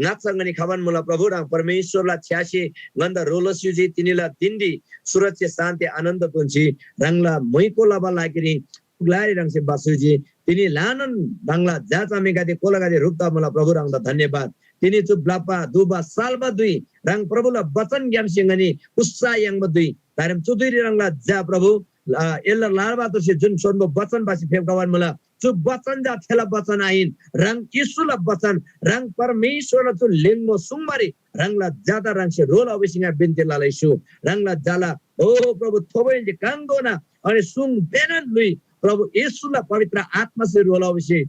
ङाच्‍छा ङनी खबान मुला प्रभु ह्राङ परमेश्‍वरला छ्‌यासे ङन्‍दा ह्रो लसी युजी तिनीला दिनरी सुरक्षा शान्‍ति आनन्‍द दोन्‍सी ह्राङला म्‍हुइको लबा लागिरी ग्‍लारी ह्राङसे बास युजी। तिनी ल्‍हानान ह्राङला झाझामेगदे कोलागदे ह्रुप तमुला प्रभु ह्राङदा धन्‍यवाद। तिनी चु ब्‍लप्‍बा दुबा साल्‍बा धुइ ह्राङ प्रभुला बचनग्‍यामसे ङनी उत्साह याङ्बा धुइ। दारेम चु धुइरी ह्राङला झा प्रभु, अ, एल्‍डर लालबहादुरसे जुन छोन्‍बो बचन बासी फेप्‍खबान मुला, चु बचन चा थेला बचन आहिन, ह्राङ येशूला बचन, ह्राङ परमेश्‍वरला चु ल्‍हेङ्‌गो सुङ्बारी ह्राङला झादा ह्राङसे ह्रो लउ भिसी ङाइ बिन्‍ती लला येशू। ह्राङला झाला, ओ प्रभु, थोबोहेन्‍से काङधोना अनि सुङदेनन ल्‍हुइ प्रभु येशूला पवित्र आत्‍मासे ह्रो लउ भिसी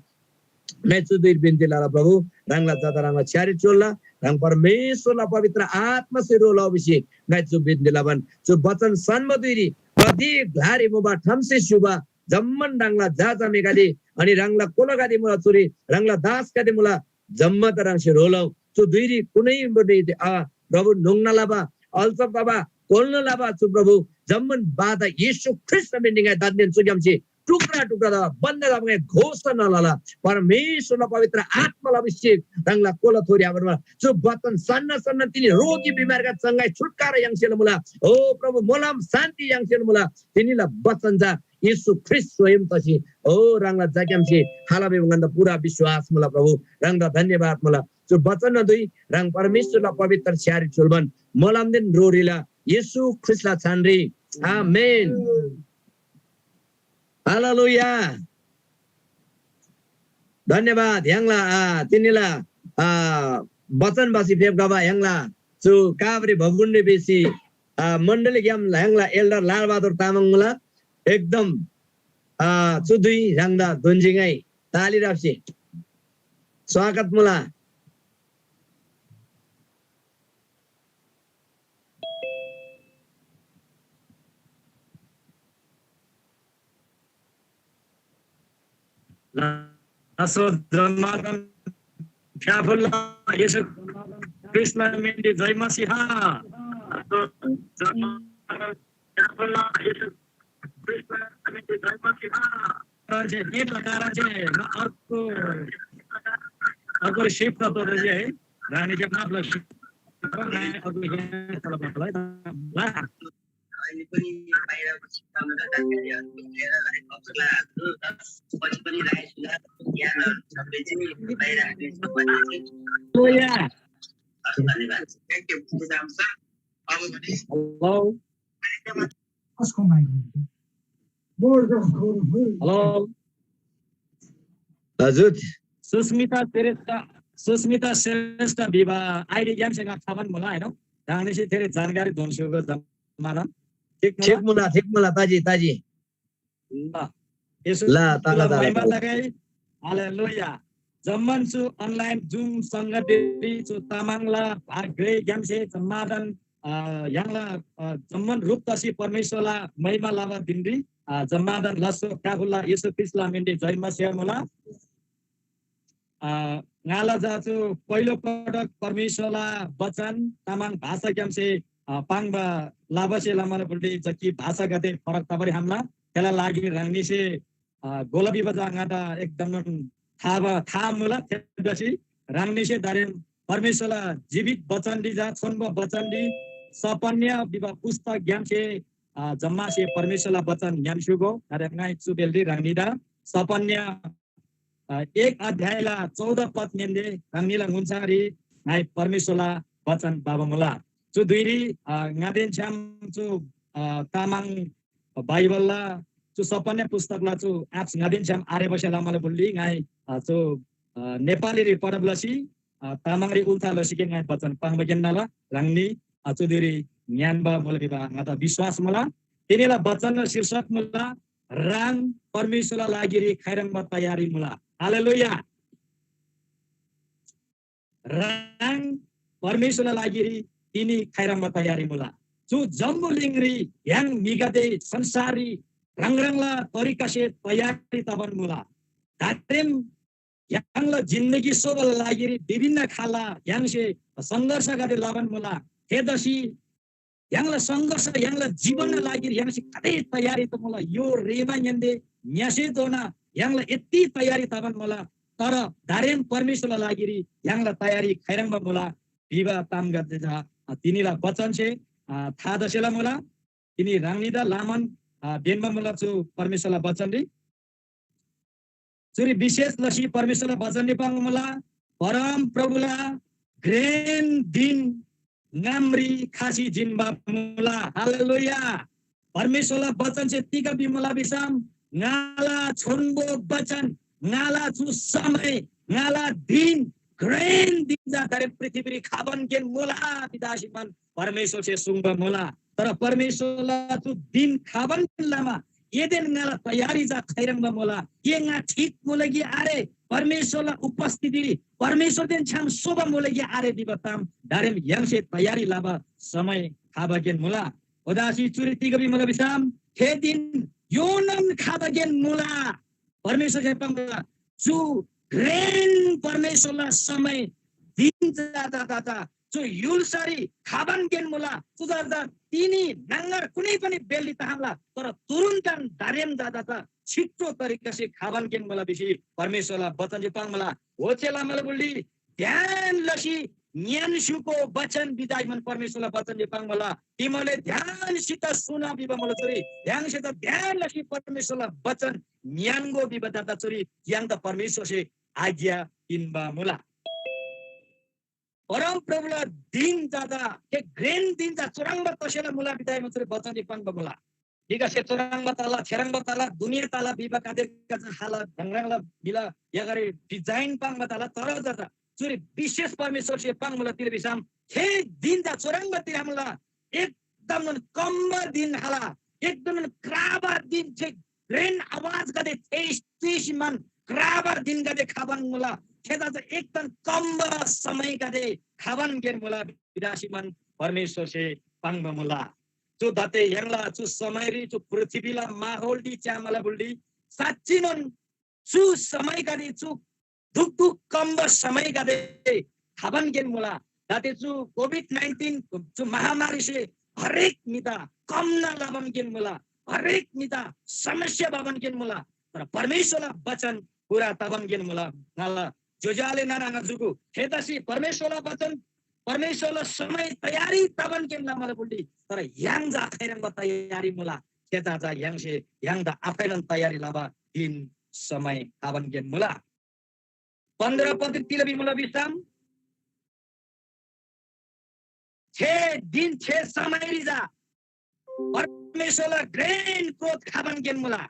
ङाइ चु धुइरी बिन्‍ती लला प्रभु, ह्राङला झादा ह्राङला छ्‌यारी च्‍योल्‍ला, ह्राङ परमेश्‍वरला पवित्र आत्‍मासे ह्रो लउ भिसी ङाइ चु बिन्‍ती लबान, चु बचन सान्‍बा धुइरी प्रति ग्‍लारी मुबा ठम्‍सी स्‍युबा जम्‍मान ह्राङला झाझामेगदे, अनि ह्राङला कोलागदे मुला चुरी, ह्राङला दासगदे मुला, जम्‍मादा ह्राङसे ह्रो लउ। चु धुइरी कुनै पनि, आ, प्रभु, न्‍होङ्ना लबा, अल्‍छब तबा, कोल्‍ना लबा चु प्रभु, जम्‍मान बाधा येशू ख्रीष्‍टला मिनरी ङाइ दान्‍देन चुग्‍यामसे टुक्रा टुक्रा तबा बन्‍द तबा ङाइ घोषणा लला। परमेश्‍वरला पवित्र आत्‍माला अभिषेक ह्राङला कोला थोरी आभरमा चु बचन सन्‍ना सन्‍ना तिनी रोगी बिमारका चङ्गाई छुटकारा याङ्सेल मुला। ओ प्रभु, मोलम शान्ति याङ्सेल मुला। तिनीला बचन चा येशू ख्रीष्‍ट स्वयं तसी, ओ, ह्राङला झाग्‍यामसे हाला भिबा ङन्‍दा पुरा विश्‍वास मुला प्रभु। ह्राङदा धन्‍यवाद मुला। चु बचन धुइ ह्राङ परमेश्‍वरला पवित्र छ्‌यारी च्‍योल्‍बान मोलमदेन रोरीला येशू ख्रीष्‍टला छानरी। आमेन। हालेलुया। धन्‍यवाद। य्‍हाङला, आ, तिनीला, आ, बचन बासी फेप्‍खबा य्‍हाङला चु काभ्रे भगुन्‍डे बेसी, आ, मण्‍डलीग्‍याम य्‍हाङला एल्डर लालबहादुर तामाङ मुला। एकदम, आ, चु धुइ ह्राङदा दोन्‍जी ङाइ ताली राप्‍सी। स्वागत मुला। लासो जम्मादान फ्याफुल्ला येशू ख्रीष्‍टला मिनरी जय मसीहा। लासो जम्मादान फ्याफुल्ला येशू ख्रीष्‍टला मिनरी जय मसीहा। कारण चाहिँ, नेटला कारण चाहिँ म अर्को, अर्को सिफ्ट गर्दो रहेछ है। रानी चाहिँ माफ गर्छु। अर्को यहाँ चला बाटोलाई। ला। अहिले पनि बाहिरको शिक्षामा त जानकारीहरू लिएर हरेक अवसरलाई आफ्नो पछि पनि राखेको छु। ज्ञानहरू सबले चाहिँ बाहिर हाल्ने सम्बन्धी चाहिँ ओ या। हस्, धन्यवाद। Thank you, sir। अब भने हेलो। कसको माइक हो? हेलो। हजुर। सुस्मिता श्रेष्ठ, सुस्मिता श्रेष्ठ भिबा आइडी ग्यामसे ङा खबान मुला हैन? दाङनिसे धेरै जानकारी दोन सुगो जम्माराम। ठीक मुला? ठीक मुला, ठीक मुला, ताजी, ताजी। ल। येशू ल, ताला, ताला, महिमा ताला। तगै। हालेलुया। जम्मान चु अनलाइन जुम संगतिरी चु तामाङला भाग ग्रे ग्यामसे जम्मादान, अ, य्‍हाङला, अ, जम्मान रूप तसी परमेश्‍वरला महिमा लबा दिनरी, अ, जम्मादान लस्‍सो काबुल्‍ला येशू ख्रीष्‍टला मिनरी जय मसीह मुला। अ, ङाला चा चु पहिलो पटक परमेश्‍वरला बचन तामाङ भाषाग्‍यामसे, अ, पाङ्बा लबासे लमाला बुल्‍डी जकी भाषागदे फरक तबारी हामला। थेला लागि ह्राङनीसे, अ, गोला भिबा चा ङादा एकदमनोन थाबा, था मुला। थेतसी ह्राङनीसे दारेम परमेश्‍वरला जीवित बचनरी चा छोन्‍बो बचनरी सपन्‍य भिबा पुस्तकग्‍यामसे, अ, जम्‍मासे परमेश्‍वरला बचन ङ्‌यान्‍स्‍युगो। दारेम ङाइ चु बेलरी ह्राङनीदा सपन्‍य अ, एक अध्यायला चौध पदहेन्‍से ह्राङनीला ङुन्‍साङरी ङाइ परमेश्‍वरला बचन भबा मुला। चु धुइरी, अ, ङादेन छ्‌याम चु, अ, तामाङ बाइबलला चु सपन्‍य पुस्तकला चु एप्स ङादेन छ्‌याम आरेबासे लमाला बुल्‍डी ङाइ, अ, चु, अ, नेपालीरी पढब लसी, अ, तामाङरी उल्था लसीके ङाइ बचन पाङ्बा गेन्‍नाला ह्राङनी, अ, चु धुइरी ङ्‌यान्‍बा मुला भिबा ङादा विश्‍वास मुला। तिनीला बचनला शीर्षक मुला, ह्राङ परमेश्‍वरला लागिरी खाइह्रङ्बा तयारी मुला। हालेलुया। ह्राङ परमेश्‍वरला लागिरी तिनी खाइह्रङ्बा तयारी मुला। चु जम्‍बुलिङरी य्‍हाङ म्‍हिगदे संसाररी ह्राङ ह्राङला तरिकासे तयारी तबान मुला। दारेम य्‍हाङला जिन्दगी सोबाला लागिरी विभिन्न खालला य्‍हाङसे सङ्घर्षगदे लबान मुला। थेतसी य्‍हाङला सङ्घर्ष, य्‍हाङला जीवनला लागिरी य्‍हाङसे कतै तयारी त मुला। यो रेमा ङ्‌यान्‍दे ङ्‌यासेधोना य्‍हाङला यति तयारी तबान मुला। तर दारेम परमेश्‍वरला लागिरी य्‍हाङला तयारी खाइह्रङ्बा मुला भिबा तामगदे चा, अ, तिनीला बचनसे, अ, था तसेला मुला। तिनी ह्राङनीदा लामान, अ, बेन्‍बा मुला चु परमेश्‍वरला बचनरी। चुरी विशेष लसी परमेश्‍वरला बचनरी पाङ्बा मुला, परम प्रभुला घ्रेन दिन ङामरी खसी जिन्‍बा मुला। हालेलुया। परमेश्‍वरला बचनसे तिग भिमुला भिसम, ङाला छोन्‍बो बचन, ङाला चु समय, ङाला दिन, घ्रेन दिन चा दारेम पृथ्‍वीरी खबान गेन मुला भिदासी मन परमेश्‍वरसे सुङ्बा मुला। तर परमेश्‍वरला चु दिन खबान लमा एदेन ङाला तयारी चा खैह्रङ्बा मुला? ए ङा ठीक मुला कि आरे? परमेश्‍वरला उपस्थितिरी परमेश्‍वरदेन छ्‌याम सोबा मुला कि आरे भिबा ताम दारेम य्‍हाङसे तयारी लबा समय खबा गेन मुला। ओदासी चुरी तिग भिमुला भिसम, थे दिन योनम खबा गेन मुला। परमेश्‍वरसे पाङ्बा चु घ्रेन परमेश्‍वरला समय दिन जा, जा, जा, जा, चु य्‍हुल्‍सारी खबान गेन मुला। चु जा, जा, तिनी न्‍हङगर कुनै पनि बेलरी तखम्‍ला, तर तुरुन्‍तन दारेम जा, जा, जा, छिट्टो तरिकासे खबान गेन मुला भिसी परमेश्‍वरला बचनसे पाङ्मुला। ओच्‍छे लमाला बुल्‍डी ध्यान लसी ङ्‌यान्‍स्‍युको बचन बिदाइमन परमेश्‍वरला बचनसे पाङ्मुला। तिमीले ध्यानसित सुन भिबा मुला चुरी। ध्यानसित ध्यान लसी परमेश्‍वरला बचन ङ्‌यान्‍गो भिबा दादा चुरी य्‍हाङदा परमेश्‍वरसे आज्ञा पिन्‍बा मुला। परमप्रभुला दिन जादा थे घ्रेन दिन जा चुह्रङ्बा तसेला मुला बिदाइमा चुरी बचनरी पाङ्बा मुला। ठीक आसे, चुह्रङ्बा तला, थेह्रङ्बा तला, दुनिया तला भिबा कादेर गजा हाला ढङ्ग्राङ्ला बिला यगरे डिजाइन पाङ्बा तला, तर जादा चुरी विशेष परमेश्‍वरसे पाङ्मुला तिर भिसम थे दिन जा चुह्रङ्बा तिरामुला एकदम कम्बा दिन हाला, एकदम क्राबा दिन थे घ्रेन आवाजगदे तेज तेज मन क्राबा दिनगदे खबान मुला। थेदा चा एकदम कम्‍बा समयगदे खबान गेन मुला भिदासी मन परमेश्‍वरसे पाङ्बा मुला। चु दते य्‍हाङला चु समयरी चु पृथ्वीला माहौलरी च्‍यामाला बुल्‍डी साँच्‍चिनोन चु समयगदे चु दुख दुख कम्‍बा समयगदे खबान गेन मुला। दाते चु कोभिड नाइन्टिन चु महामारीसे हरेक म्‍हिदा कम्‍ना लबान गेन मुला, हरेक म्‍हिदा समस्या भबान गेन मुला। तर परमेश्‍वरला वचन पूरा तबान गेन मुला। ङाला ज्‍योज्‍यो आले नाना आङा जुगु, थेतसी परमेश्‍वरला वचन, परमेश्‍वरला समय तयारी तबान गेन लमाला बुल्‍डी। तर य्‍हाङ चा खैरङ्बा तयारी मुला, थेदा चा य्‍हाङसे य्‍हाङदा आफैनोन तयारी लबा दिन समय आबान गेन मुला। पन्ध्र पद तिल भिमुला भिसम, थे दिन थे समयरी चा परमेश्‍वरला घ्रेन क्रोध खबान गेन मुला।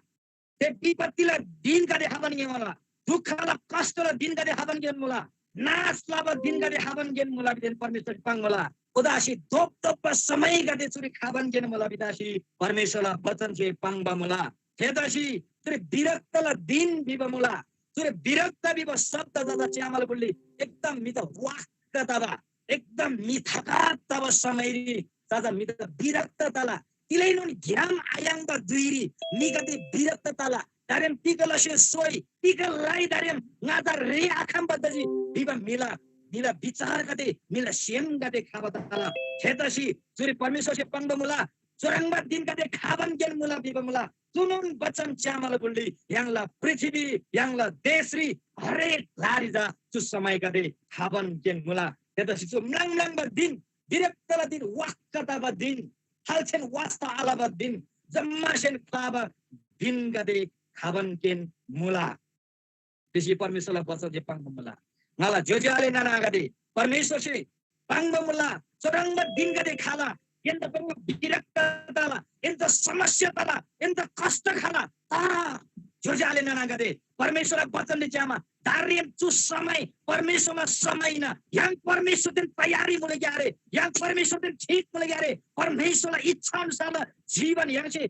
थे विपत्तिला दिनगदे खबान गेन मुला। दुःखला कष्टला दिनगदे खबान गेन मुला। नाश लबा दिनगदे खबान गेन मुला भिदेन परमेश्‍वर पाङ्मुला। उदासी धोप धोप्‍बा समयगदे चुरी खबान गेन मुला भिदासी परमेश्‍वरला वचनसे पाङ्बा मुला। थेतसी चुरी विरक्तला दिन भिबा मुला। चुरी विरक्त भिबा शब्द जदा च्‍यामाला बुल्‍डी एकदम म्‍हिदा वाक्क तबा, एकदम म्‍हि थकात तबा समयरी जदा म्‍हिदा विरक्त तला। तिलैनोन घ्‍याम आयाङ्बा धुइरी म्‍हिगदे विरक्त तला। दारेम तिग लसे सोइ, तिग लाई दारेम ङादा रे आखम्‍बा तजी भिबा म्‍हिला, म्‍हिला विचारगदे, म्‍हिला सेमगदे खबा तला। थेतसी चुरी परमेश्‍वरसे पाङ्बा मुला, चुह्रङ्बा दिनगदे खबान गेन मुला भिबा मुला। चुनोन बचन च्‍यामाला बुल्‍डी य्‍हाङला पृथ्‍वी, य्‍हाङला देशरी हरेक ग्‍लारी चा चु समयगदे खबान गेन मुला। थेतसी चु म्‍लाङ म्‍लाङबा दिन, विरक्तला दिन, वाक्क तबा दिन, खाल्‍सेन वास्‍ता आलबा दिन, जम्‍मासेन ख्‍लाबा दिनगदे खबान गेन मुला। भिसी परमेश्‍वरला वचन जे पाङ्बा मुला। ङाला ज्‍योज्‍यो आले नाना आङागदे, परमेश्‍वरसे पाङ्बा मुला, चुह्रङ्बा दिनगदे खला, एन्‍दा पाङ्बा विरक्त तला, एन्‍दा समस्या तला, एन्‍दा कष्ट खला। तर ज्‍योज्‍यो आले नाना आङागदे, परमेश्‍वरला वचनले च्‍यामा, दारेम चु समय परमेश्‍वरला समय हिन्‍ना। य्‍हाङ परमेश्‍वरदेन तयारी मुला ग्‍यारे, य्‍हाङ परमेश्‍वरदेन ठीक मुला ग्‍यारे, परमेश्‍वरला इच्छा अनुसारला जीवन य्‍हाङसे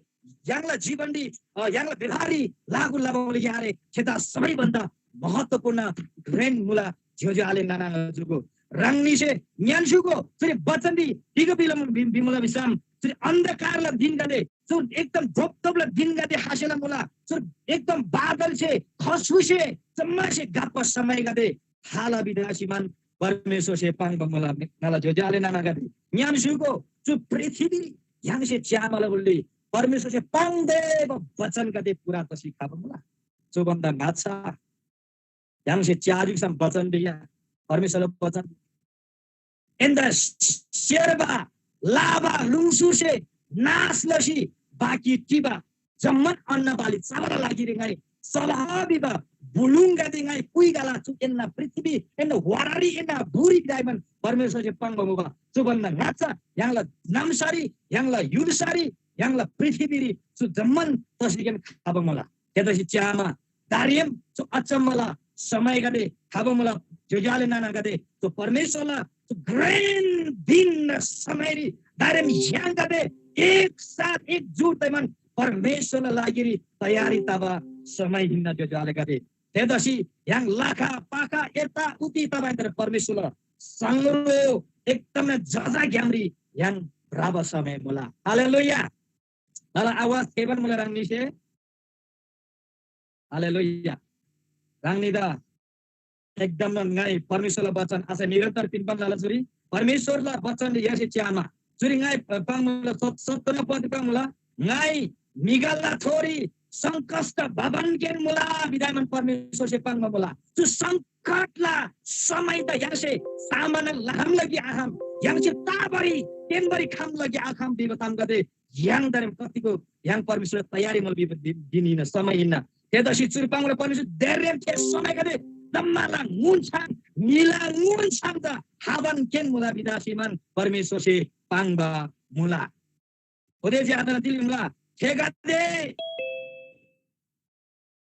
य्‍हाङला जीवनरी, अ, य्‍हाङला व्यवहाररी लागू लबा मुला ग्‍यारे, थेदा सबैभन्दा महत्त्वपूर्ण घ्रेन मुला। ज्‍योज्‍यो आले नाना आङाजूगो, ह्राङनीसे ङ्‌यान्‍स्‍युगो, चुरी बचनरी तिग भिला-, भि-, भिमुला भिसम, चुरी अन्धकारला दिनगदे, चु एकदम धोपधोपला दिनगदे खसेला मुला। चु एकदम बादलसे, खसुसे, जम्‍मासे घप्‍बा समयगदे खाला भिदासी मान परमेश्‍वरसे पाङ्बा मुला। ङाला ज्‍योज्‍यो आले नानागदे, ङ्‌यान्‍स्‍युगो, चु पृथ्‍वीरी य्‍हाङसे च्‍यामाला बुल्‍डी परमेश्‍वरसे पाङ्देबा बचनगदे पूरा तसी खबा मुला। चु भन्‍दा ङाच्‍छा य्‍हाङसे च्‍याजी भिसम बचन दिया, परमेश्‍वरला बचन, एन्‍दा स्‍यार्बा लाबा लुङसुरसे नाश लसी बाँकी टिबा जम्‍मान अन्‍नबाली चबाला लागिरी ङाइ सल्‍लाह भिबा बुलुङगदे ङाइ पुइगला। चु एन्‍ना पृथ्‍वी, एन्‍ना वारारी, एन्‍ना बुरी डायमन्ड परमेश्‍वरसे पाङ्बा मुबा। चु भन्‍दा ङाच्‍छा य्‍हाङला नाम्‍सारी, य्‍हाङला य्‍हुल्‍सारी, य्‍हाङला पृथ्‍वीरी चु जम्‍मान तसीकेन खबा मुला। थेतसी च्‍यामा दारियम चु अचम्‍मला समयगदे खबा मुला। ज्‍योज्‍यो आले नानागदे, चु परमेश्‍वरला चु घ्रेन दिन र समयरी दारियम य्‍हाङगदे एक साथ एकजुट तैमान परमेश्‍वरला लागिरी तयारी तबा समय हिन्‍ना ज्‍योज्‍यो आलेगदे। थेतसी य्‍हाङ लाखा पाखा यता उति तबाइन्‍तर परमेश्‍वरला सङ्ग्रो एकदमै जजाग्‍यामरी य्‍हाङ भ्रबा समय मुला। हालेलुया। ङाला आवाज थेबान मुला ह्राङनीसे? हालेलुया। ह्राङनीदा एकदम ङाइ परमेश्‍वरला वचन आशा निरन्तर पिन्‍बान लला चुरी। परमेश्‍वरला वचन य्‍हाङसे च्‍यामा। चुरी ङाइ पाङ्मुला सत-, सत्तर पद पाङ्मुला। ङाइ म्‍हिगदला थोरी संकष्‍ट भबान गेन मुला भिदामान परमेश्‍वरसे पाङ्बा मुला। चु संकटला समय त य्‍हाङसे सामना लखम लगी आखम। य्‍हाङसे ताबारी तेन्‍बारी खम लगी आखम भिबा तामगदे य्‍हाङ दारेम कतिको य्‍हाङ परमेश्‍वरला तयारी मुला भिबा दि-, दिन हिन्‍ना, समय हिन्‍ना। थेतसी चुरी पाङ्बा परमेश्‍वर दारेम थे समयगदे जम्‍माला ङुन छाङ, म्‍हिला ङुन छाङ त हाबान केन मुला भिदासीमान परमेश्‍वरसे पाङ्बा मुला। ओदे ज्‍यादा तिल मुला, थेगदे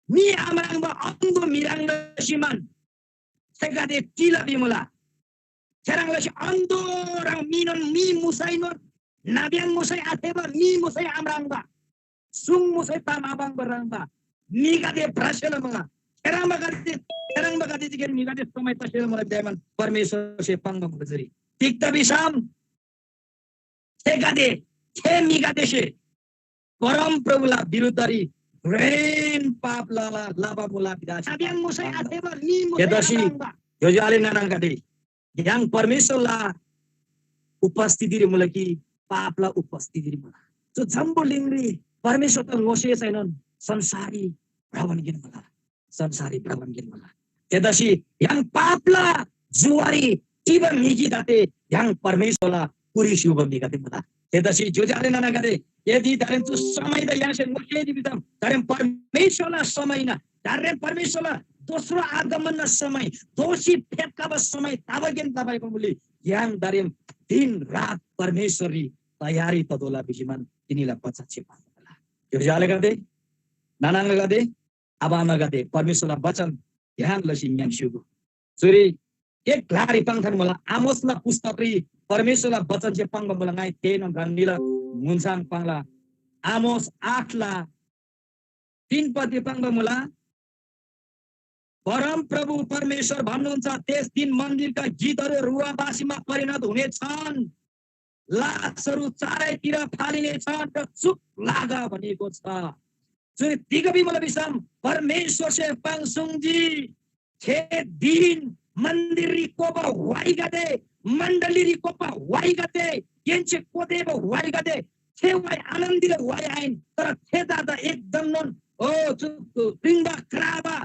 मी आम्राङ्बा अङ्गो म्‍हिराङ लसीमान थेगदे तिल भिमुला। थेह्रङ् लसी अन्‍दोह्रङ् मीनोन मी मुसैनोन नाब्‍याङ मुसै आथेःबा मी मुसै आम्राङ्बा, सुङ मुसै ताम आपाङ्बा ह्रङ्‌बा म्‍हिगदे भ्रसेला मुला। थेह्रङ्बागदे थेह्रङ्बागदे तिगेन म्‍हिगदे समय तसेला मुला भिदायमान परमेश्‍वरसे पाङ्बा मुला जुरी। तिग्‍दा भिसम थेगदे, थे म्‍हिगदेसे परमप्रभुला विरुद्धरी घ्रेन पाप लला लबा मुला भिदा आब्‍याङ मुसै आथेबा मी मुसै थेतसी आब्‍याङबा। ज्‍योज्‍यो आले नानागदे, य्‍हाङ परमेश्‍वरला उपस्थितिरी मुला कि पापला उपस्थितिरी मुला? चु जम्‍बुलिङरी परमेश्‍वरदा ङोसे छैनोन संसारी भ्रमण गिन मुला। संसारी भ्रमण गिन मुला। थेतसी य्‍हाङ पापला जुवारी चिबा म्‍हि गिक आते, य्‍हाङ परमेश्‍वरला कुरी स्‍युबा म्‍हिगदे मुला। थेतसी ज्‍योज्‍यो आले नानागदे, यदि दारेन चु समयदा य्‍हाङसे ङोसेजी भिसम, दारेन परमेश्‍वरला समय हिन्‍ना, दारेन परमेश्‍वरला दोस्रो आगमनना समय, दोःसी फेप्‍खबा समय तबगेन तबाइबा मुली य्‍हाङ दारेन दिन रात परमेश्‍वररी तयारी ततोःला भिसीमान तिनीला बचनसे पाङ्बा मुला। ज्‍योज्‍यो आलेगदे, नाना आङागदे, आबा आमागदे, परमेश्‍वरला बचन ध्यान लसी ङ्‌यान्‍स्‍य्‍हूगो। चुरी एक ग्‍लारी पाङ्‌थान मुला, आमोसला पुस्तकरी परमेश्‍वरला बचनसे पाङ्बा मुला, ङाइ थेःनोन ह्राङनीला मुन्‍साङ पाङ्ला। आमोस आठला तीन पदरी पाङ्बा मुला, परमप्रभु परमेश्‍वर भन्‍नुहुन्छ, त्यस दिन मन्‍दिरका गीतहरू रुवाबासीमा परिणत हुनेछन्। लासहरू चारैतिर फालिनेछन् र चुप लाग भनिएको छ। चुरी तिग भिमुला भिसम परमेश्‍वरसे पाङ्सुङ्जी थे दिन मन्‍दिररी कोबा व्‍हाइगदे, मण्‍डलीरी कोबा व्‍हाइगदे, गेन्‍से कोदेबा व्‍हाइगदे, थे व्‍हाइ आनन्‍दीला व्‍हाइ आहिन, तर थे जादा एकदमनोन ओ चु क्रिङ्बा क्राबा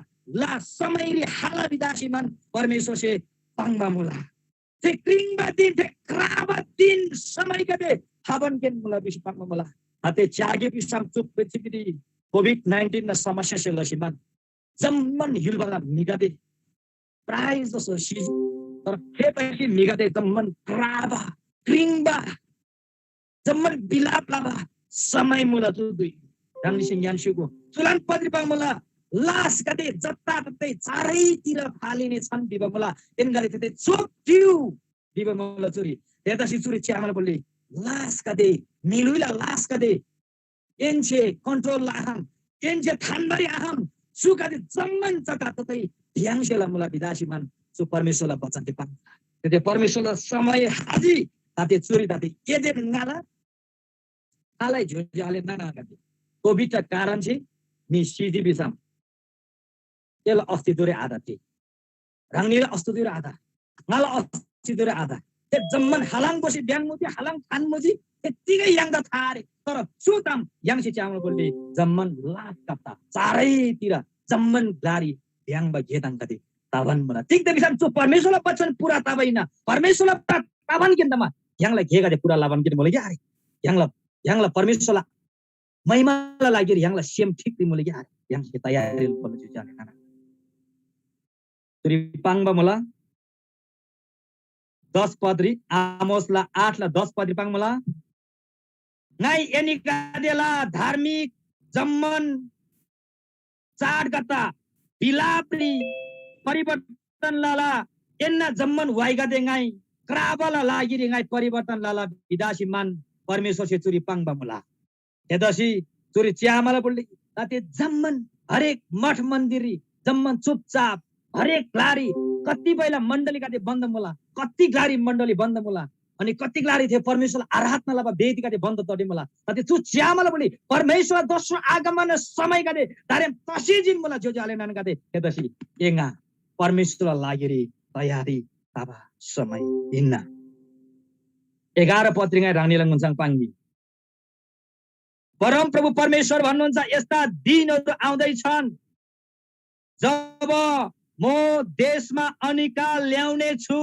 ला समयरी हाला भिदासीमान परमेश्‍वरसे पाङ्बा मुला। थे क्रिङ्बा दिन, थे क्राबा दिन समयगदे हबनकेन मुला भिसी पाङ्बा मुला। आते च्यागे भिसम चु पृथ्वीरी कोभिड नाइन्टिन न समस्यासे लसीमान जम्‍मान य्‍हुलबाला म्‍हिगदे प्राय जसो सिजी। तर फेप्‍खसी म्‍हिगदे जम्‍मान क्राबा, क्रिङ्बा, जम्‍मान बिलाप लबा समय मुला चु धुइ। ह्राङनीसे ङ्‌यान्‍स्‍य्‍हूगो। चुलान पत्रि पाङ्बा मुला, लासगदे जताततै चारैतिर फालिने छन् भिबा मुला। एनीगदे थेदा चुप टिउ भिबा मुला चुरी। थेतसी चुरी च्‍यामाला बोली लासगदे, न्‍हीलुइला लासगदे एन्‍से कन्ट्रोल आखम, एन्‍से थान्‍बारी आखम, चुगदे जम्‍मान जताततै भ्‍याङ्‍सेला मुला भिदासीमान चु परमेश्‍वरला बचनरी पाङ्ला। ते परमेश्‍वरला समय हाजी ताते चुरी ताते एदेन ङाला खालै ज्‍योज्‍यो आले नाना आङागदे। कोभिडला कारणसे म्‍हि सिजी भिसम एला अस्तित्वरे आत ते। ह्राङनीला अस्तित्वरे आत। ङाला अस्तित्वरे आत। ते जम्‍मान हालाङ गोसी भ्‍याङ्‍मुजी, हालाङ थान्‍मुजी, ते तिगै य्‍हाङदा था आरे। तर चु ताम य्‍हाङसे च्‍यामा बोल्‍ली जम्‍मान लास कप्‍ता चारैतिर जम्‍मान ग्‍लारी भ्‍याङ्‍बा गे ताङ्‍गदे तबान मुला। तिग्‍दा भिसम चु परमेश्‍वरला वचन पूरा तबा हिन्‍ना। परमेश्‍वरला पूरा तबान गेन तमा य्‍हाङला गेगदे पूरा लबान गेन मुला कि आरे? य्‍हाङला, य्‍हाङला परमेश्‍वरला महिमाला लागिर य्‍हाङला सेम ठिक मुला कि आरे? य्‍हाङसे तयारी लबान ज्‍योज्‍यो आले नाना। चुरी पाङ्बा मुला दस पदरी, आमोसला आठला दस पदरी पाङ्बा मुला। ङाइ एनीगदेला धार्मिक जम्‍मान चाडकता बिलापरी परिवर्तन लला, एन्‍ना जम्‍मान व्‍हाइगदे ङाइ क्राबाला लागिरी ङाइ परिवर्तन लला भिदासी मान परमेश्‍वरसे चुरी पाङ्बा मुला। थेतसी चुरी च्‍यामाला बुल्‍डी ताते जम्‍मान हरेक मठ मन्‍दिररी जम्‍मान चुपचाप हरेक ग्‍लारी कतिपयला मण्‍डलीगदे बन्‍द मुला, कति ग्‍लारी मण्‍डली बन्‍द मुला, अनि कति ग्‍लारी थे परमेश्‍वरला आराधना लबा वेदीगदे बन्‍द तडी मुला। ताते चु च्‍यामाला बुल्‍डी परमेश्‍वरला दोस्रो आगमन समयगदे दारेम तसी जिन मुला ज्‍योज्‍यो आले नानागदे। थेतसी एङा परमेश्‍वरला लागिरी तयारी तबा समय हिन्‍ना। एघार पत्रिका ह्राङनीला ङुन्‍साङ पाङ्गी। परमप्रभु परमेश्‍वर भन्‍नुहुन्छ, यस्ता दिनहरू आउँदैछन्, जब म देशमा अनिकाल ल्याउने छु,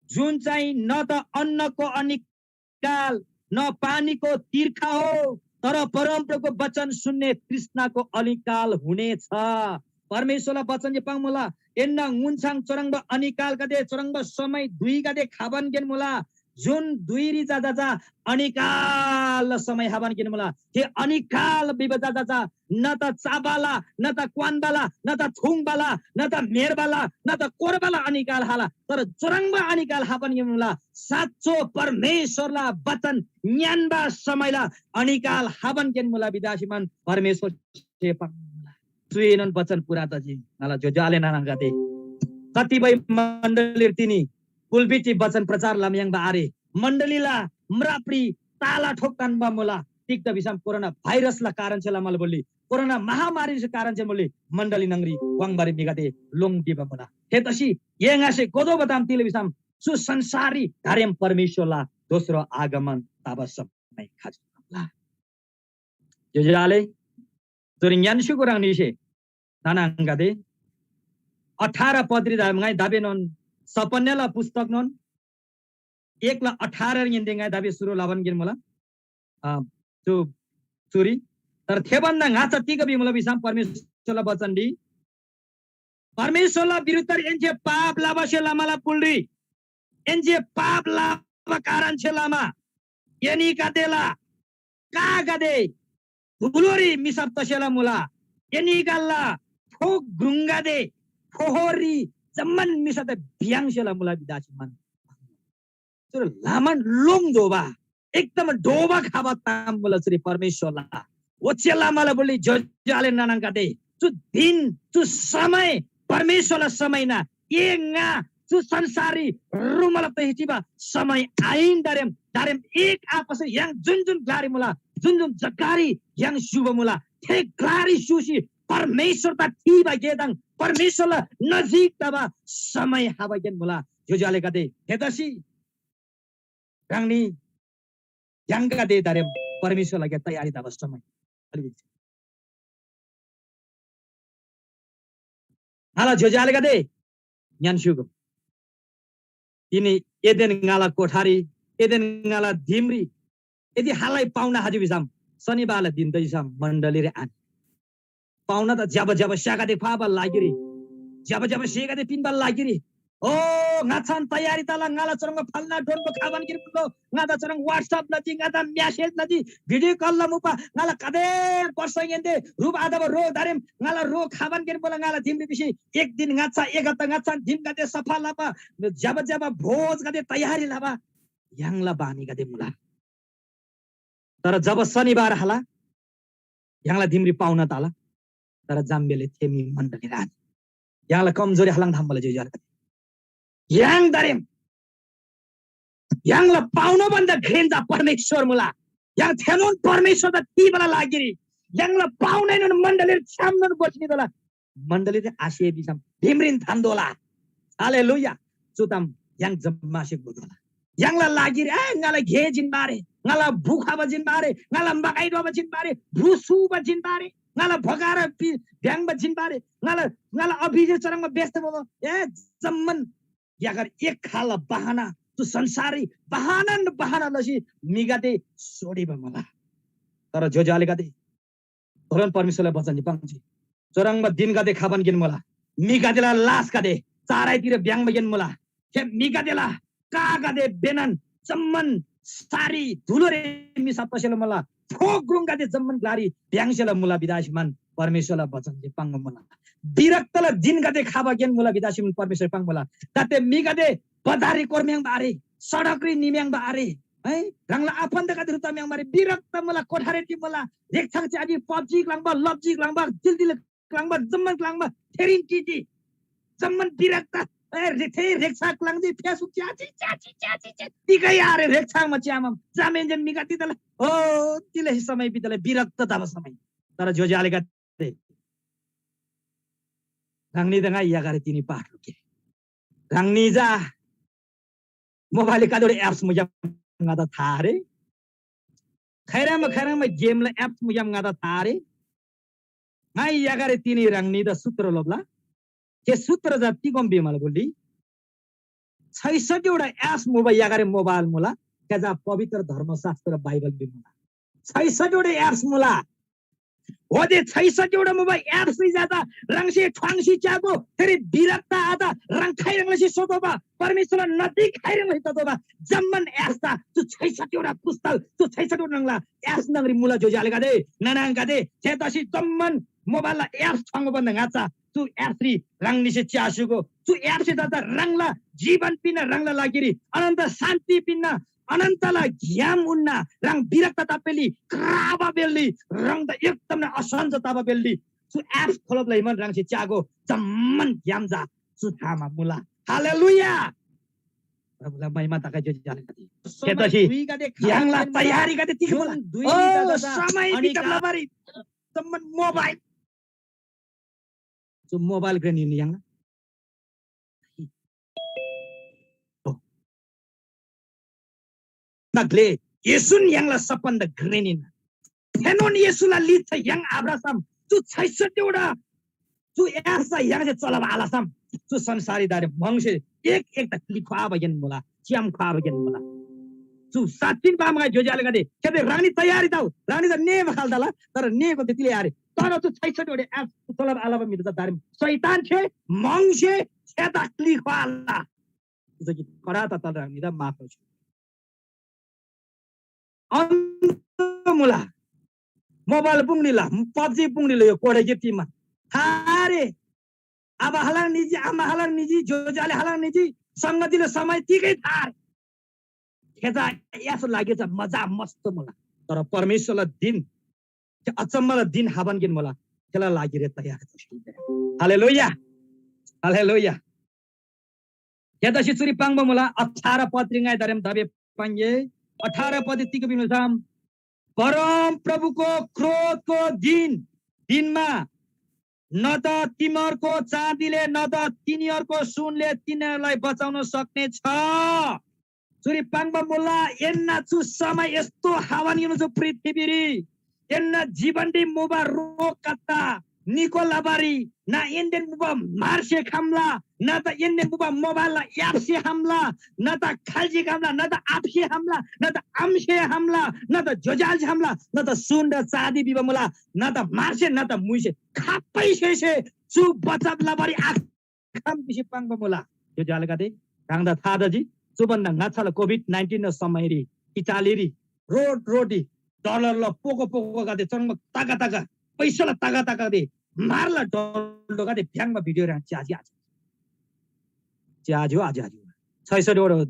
जुन चाहिँ न त अन्नको अनिकाल, न पानीको तिर्खा हो, तर परमप्रभुको वचन सुन्ने तृष्णाको अनिकाल हुनेछ। परमेश्‍वरला वचन जे पाङ्मुला, एन्‍ना ङुन्‍छाङ चोरङ्बा अनिकालगदे, चोरङ्बा समय धुइगदे खाबान गेन मुला, जुन धुइरी जा जा जा अनिकाल समय हाबान गेन मुला। थे अनिकाल भिबा जा जा जा न त चाबाला, न त क्‍वानबाला, न त थुङबाला, न त म्‍हेर्बाला, न त कोर्बाला अनिकाल हाला, तर चोरङ्बा अनिकाल हाबान गेन मुला। साँचो परमेश्‍वरला वचन ङ्‌यान्‍बा समयला अनिकाल हाबान गेन मुला भिदासीमान परमेश्‍वरसे पाङ्मुला। चुएनोन वचन पूरा तजी। ङाला ज्‍योज्‍यो आले नानागदे, कतिपय मण्डलीर तिनी पुलपिटरी वचन प्रचार लमयाङ्बा आरे। मण्डलीला म्रापरी ताला ठोक तान्‍बा मुला। तिग्‍दा भिसम कोरोना भाइरसला कारणसे लमाल बोली, कोरोना महामारीसे कारणसे बोली मण्डली न्‍हङरी वाङ्बारी म्‍हिगदे लोङ टिबा मुला। थेतसी य्‍हाङसे गोदोबा ताम तिले भिसम चु संसाररी धारेम परमेश्‍वरला दोस्रो आगमन तबा समय खजी मुला। ज्‍योज्‍यो आले, चुरी ङ्‌यान्‍सी कुराङनीसे नाना आङागदे, अठार पदरी दा-, ङाइ दाबेनोन सपन्‍यला पुस्तकनोन एकला अठार ङिन्‍दे ङाइ दाबे सुरु लबान गिन मुला। अ, चु चुरी। तर थेभन्‍दा ङाच्‍छा तिग भिमुला भिसम परमेश्‍वरला बचनरी परमेश्‍वरला विरुद्धरी एन्‍से पाप लबासे लमाला पुलरी एन्‍से पाप लबा कारणसे लमा एनीगदेला कागदे धुलोरी मिसब तसेला मुला। एनीगल्‍ला फो गुङगदे फोहोररी जम्‍मान मिसब भ्‍याङ्सेला मुला भिदासी मन। चुर लामन लोङ दोबा, एकदम डोबा खबा ताम मुला चुरी परमेश्‍वरला। ओच्‍छे लामाला बोली ज्‍योज्‍यो आले नानागदे, चु दिन, चु समय परमेश्‍वरला समय ना। ए ङा चु संसाररी रुमला तहिचिबा समय आइन दारेम, दारेम एक आपस य्‍हाङ जुन जुन ग्‍लारी मुला, जुन जुन जग्‍गारी य्‍हाङ स्‍युबा मुला, थे ग्‍लारी स्‍युसी परमेश्‍वरदा थीबा गेदङ परमेश्‍वरला नजिक तबा समय हाबा गेन मुला। ज्‍योज्‍यो आलेगदे, थेतसी ह्राङनी य्‍हाङगदे दारेम परमेश्‍वरला गे तयारी तबा समय। अलिकति ङाला ज्‍योज्‍यो आलेगदे, ङ्‌यान स्‍युगो। तिनी एदेन ङाला कोठारी, एदेन ङाला दिमरी यदि हालै पाहुना हाजी भिसम, शनिबारला दिन त भिसम मण्डलीरी आन। पाहुना त ज्‍यबा ज्‍यबा स्‍यागदे फाबा लागिरी, ज्‍यबा ज्‍यबा स्‍हेगदे पिन्‍बा लागिरी। ओ, ङाच्‍छान तयारी तला, ङाला चुह्रङ्बा फल्‍ना डोन्‍बो खबान गिर मुलो, ङादा चुह्रङ् WhatsApp लजी, ङादा message लजी, video call लमुपा, ङाला कदे वर्ष ङेन्‍दे रूप अथवा रोग दारेम, ङाला रोग खबान गिर मुला, ङाला दिमरी भिसी एक दिन ङाच्‍छा, एक हप्ता ङाच्‍छान दिमगदे सफा लबा, ज्‍यबा ज्‍यबा भोजगदे तयारी लबा, य्‍हाङला बानीगदे मुला। तर जब शनिबार हला, य्‍हाङला दिमरी पाहुना तला, तर जम्‍बेले थे मी मण्‍डली रानी। य्‍हाङला कमजोरी हलाङ थाम्‍बला ज्‍योज्‍यो आलेगदे। य्‍हाङ दारेम, य्‍हाङला पाहुना भन्दा घ्रेन चा परमेश्‍वर मुला। य्‍हाङ थेनोन परमेश्‍वरदा तीबला लागिरी य्‍हाङला पाहुनाएनोन मण्‍डलीरी छ्‌यामनोन बस्‍नी तला। मण्‍डलीरी आसे भिसम दिमरीन थान्‍तोःला। हालेलुया। चु ताम य्‍हाङ जम्‍मासे घोतोःला। य्‍हाङला लागिरी, ए, ङाला गे जिन्‍बा आरे, ङाला भु खबा जिन्‍बा आरे, ङाला मकै डोबा जिन्‍बा आरे, भु सूबा जिन्‍बा आरे, ङाला भोकाएर पि-, भ्‍याङ्बा जिन्‍बा आरे, ङाला, ङाला अफिसरी चुह्रङ्बा व्यस्त मुबा, ए, जम्‍मान यागर एक खालला बहाना, चु संसाररी बहाना न बहाना लसी म्‍हिगदे सोडिबा मुला। तर ज्‍योज्‍यो आलेगदे, भोलन परमेश्‍वरला बचन पाङ्जी। चुह्रङ्बा दिनगदे खबान गेन मुला। म्‍हिगदेला लासगदे चारैतिर भ्‍याङ्बा गेन मुला। थे म्‍हिगदेला कागदे बेनान जम्‍मान सारी धुलोरे मिसा पसेला मुला। थो गुङगदे जम्‍मान ग्‍लारी भ्‍याङ्सेला मुला भिदासी मान परमेश्‍वरला बचन जे पाङ्बा मुला। विरक्तला दिनगदे खबा गेन मुला भिदासी मान परमेश्‍वर पाङ्बा मुला। दाते म्‍हिगदे बजाररी कोर्म्‍याङ्बा आरे, सडकरी निम्‍याङ्बा आरे, है, ह्राङला आफन्‍तगदे ह्रुता म्‍याङ्बा आरे, विरक्त मुला, कोठारे टिमुला, रेक्‍छाङ च्याजी, पब्जी क्‍लाङ्बा, लब्जी क्‍लाङ्बा, दिलदिल क्‍लाङ्बा, जम्‍मान क्‍लाङ्बा, थेरीन टिटी, जम्‍मान विरक्त, ए, रे-, थे रेक्‍छा क्‍लाङ्जी, फ्‍यासु च्याची, च्याची, च्याची, च्या-, तिगै आरे, रेक्‍छाङमा च्यामम, जामेन्‍जेन म्‍हिगदे तला, ओ, तिले समय बितले विरक्त तबा समय। तर ज्‍योज्‍यो आलेगदे, ह्राङनी त ङाइ यागारे तिनी पाठ लुके। ह्राङनी चा मोबाइल कतोडे एप्स मुग्‍याम ङादा था आरे। खैरामा खैरामा गेमला एप्स मुग्‍याम ङादा था आरे। ङाइ यागारे तिनी ह्राङनीदा सूत्र लोप्‍ला। थे सूत्र चा तिगोम भिमल बुल्‍डी। छैसठीवटा एप्स मुबा यागारे मोबाइल मुला। थे चा पवित्र धर्मशास्त्र बाइबल भिमुला। छैसठीवटा एप्स मुला। ओदे छैसठीवटा मुबा एप्स रि जाता ह्राङसे ठ्वाङसी च्यागो, फेरि विरक्त आता ह्राङ खाइह्रङ् लसी सोतोबा, परमेश्‍वरला नजिक खाइह्रङ् लसी ततोबा, जम्‍मान एप्स ता चु छैसठीवटा पुस्तक, चु छैसठीवटा ह्राङला एप्स न्‍हङरी मुला ज्‍योज्‍यो आलेगदे, नाना आङागदे, थेतसी जम्‍मान मोबाइलला एप्स ठ्वाङ्‍बा भन्‍दा ङाच्‍छा चु एप्सरी ह्राङनीसे च्‍यास्‍युगो। चु एप्ससे जाता ह्राङला जीवन पिन्‍ना, ह्राङला लागिरी अनन्त शान्ति पिन्‍ना, अनन्तला ग्‍याम उन्‍ना। ह्राङ विरक्त तप्‍पेली क्राबा बेल्‍ली, ह्राङदा एकदम असहज तबा बेल्‍ली चु एप्स खोलब लैमन ह्राङसे च्‍यागो जम्‍मान ग्‍याम जा चु ठामा मुला। हालेलुया। प्रभुलाई महिमा तगै, ज्योज्यालगदे। समय थेतसी धुइगदे खास य्‍हाङला तेन्‍बा तयारीगदे तिग मुला? जुन धुइ ओ, निता जता समय अनि बिकम का- लबारी सम्म मोबाइल। चु मोबाइल ग्रेन य्‍हाङला। तग्‍ले येशून य्‍हाङला सबभन्दा घ्रेन हिन्‍ना। थेनोन येशूला लिच्‍छा य्‍हाङ आभ्रसम चु छैसठ्ठी वटा चु एप्सदा य्‍हाङसे चलब आलसम चु संसारी दारे म्‍हङसे एक एकदा क्‍लि ख्‍वाबा गेन मुला, च्‍याम ख्‍वाबा गेन मुला। चु साँच्‍चिन पामगा ज्‍योज्‍यो आलेगदे, थेदे ह्राङनी तयारी तउ, ह्राङनी त नेबा खाल तला, तर नेको त्यतिले आरे। तर चु छैसठ्ठी वटा एप्स चलब आलबा म्‍हिदा दारे शैतान छे, म्‍हङसे थेदा क्‍लि ख्‍वाला। जगि कडा त तल ह्राङनीदा माफ लसी अन्त मुला। मोबाइल पुङ्निला, पब्जी पुङ्निला यो कोडे के टिममा। थारे आबा हलाङ निजी, आमा हलाङ निजी, जोजाले हलाङ निजी, संगतिले समय तिगै थार। खेजा यासो लागेछ मजा मस्त मुला। तर परमेश्वरला दिन, त्यो अचम्मला दिन हाबन गेन मुला। खेला लागि रे तयार। हालेलुया। हालेलुया। थेतसी चुरी पाङ्बा मुला, अठार पत्री ङाइ दारेम दाबे पाङ्गे। अठार पत्री तिग भिनुसाम, परम प्रभुको क्रोधको दिन, दिनमा न त तिमीहरूको चाँदीले, न त तिनीहरूको सुनले तिनीहरूलाई बचाउन सक्ने छ। चुरी पाङ्बा मुला, एन्‍ना चु समय यस्तो हावान युनु छु पृथ्वीरी। एन्‍ना जीवनरी मुबा रोग कत्ता निको लबारी, ना एन्‍देन मुबा मार्से खम्‍ला, ना त एन्‍देन मुबा मोबाइलला एप्से खम्‍ला, ना त खाल्‍जी खम्‍ला, ना त आप्से खम्‍ला, ना त आम्‍से खम्‍ला, ना त जोजाल्‍से खम्‍ला, ना त सुन र चाँदी बिबा मुला, ना त मार्से, ना त मुइसे खाप्‍पै सेसे चु बचत लबारी आख खम भिसी पाङ्बा मुला। ज्‍योज्‍यो आलेगदे, ह्राङदा था तजी, चु भन्‍दा ङाच्‍छाला कोभिड नाइन्टिन समयरी इटालीरी रोड रोडी डलरला पोको पोकोगदे चङ्बा ताका ताका, पैसाला ताका ताकादे म्‍हारला डल्‍डोगदे भ्‍याङ्बा भिडियो ह्राङ च्याजी आज। च्याज्‍यो आज आज। छैसठ्ठी वटा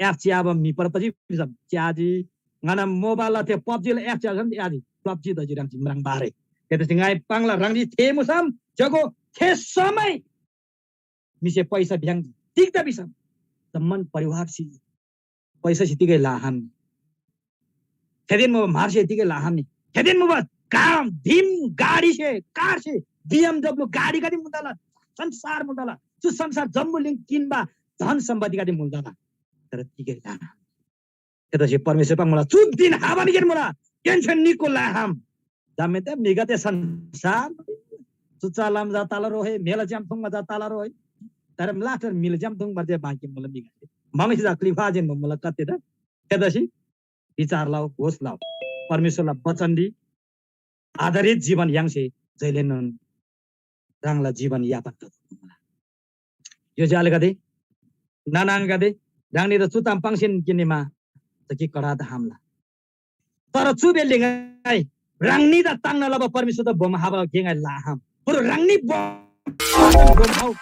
एप च्याबा म्‍हि पर तजी भिसम च्याजी। ङाना मोबाइलला थे पब्जीला एप च्याजम च्याजी। पब्जी तजी ह्राङजी म्राङ्बा रे। थेतसी ङाइ पाङ्ला ह्राङजी थे मुसम जगो थे समय म्‍हिसे पैसा भ्‍याङ्‍जी। तिग्‍दा भिसम जम्‍मान परिवारसे पैसासे तिगै लाहाम। थेदेन मुबा म्‍हारसे तिगै लाहाम नि। थेदेन मुबा काम, धिम गाडीसे, कारसे, बिएमडब्ल्यू गाडीगदे मुन्‍दाला, संसार मुन्‍दाला, चु संसार जम्‍बुलिङ किन्‍बा धन सम्‍पत्तिगदे मुन्‍दाला। तर तिगै लाहाम। थेतसी परमेश्‍वर पाङ्‌मुला, चु दिन हाबान गेन मुला, टेन्‍सन निको लाहाम। जम्‍मेदा म्‍हिगदे संसार चुच्‍चा लाम जा ताला रोहे, मेला च्याम थुङ्मा जा ताला रोहे। तर लाटर मिल च्याम थुङ्बार जे बाँकी मुला म्‍हिगदे। ममैसे जा क्लिफा जेन मुला कत्ते द। थेतसी विचार लउ, होस लउ। परमेश्‍वरला वचनरी आधारित जीवन याङ्से जैलेनोन ह्राङला जीवन यापन ततोःमुला। यो ज्‍यालगदे, नानाङगदे, ह्राङनीदा चु ताम पाङ्सेन किन्‍नेमा त कि कडा दहामला। तर चु बेल्‍ली ङाइ ह्राङनीदा ताङ्ना लबा परमेश्‍वरदा बोम हाबा गे ङाइ लाहाम। बरु ह्राङनी बोम बोम हौ।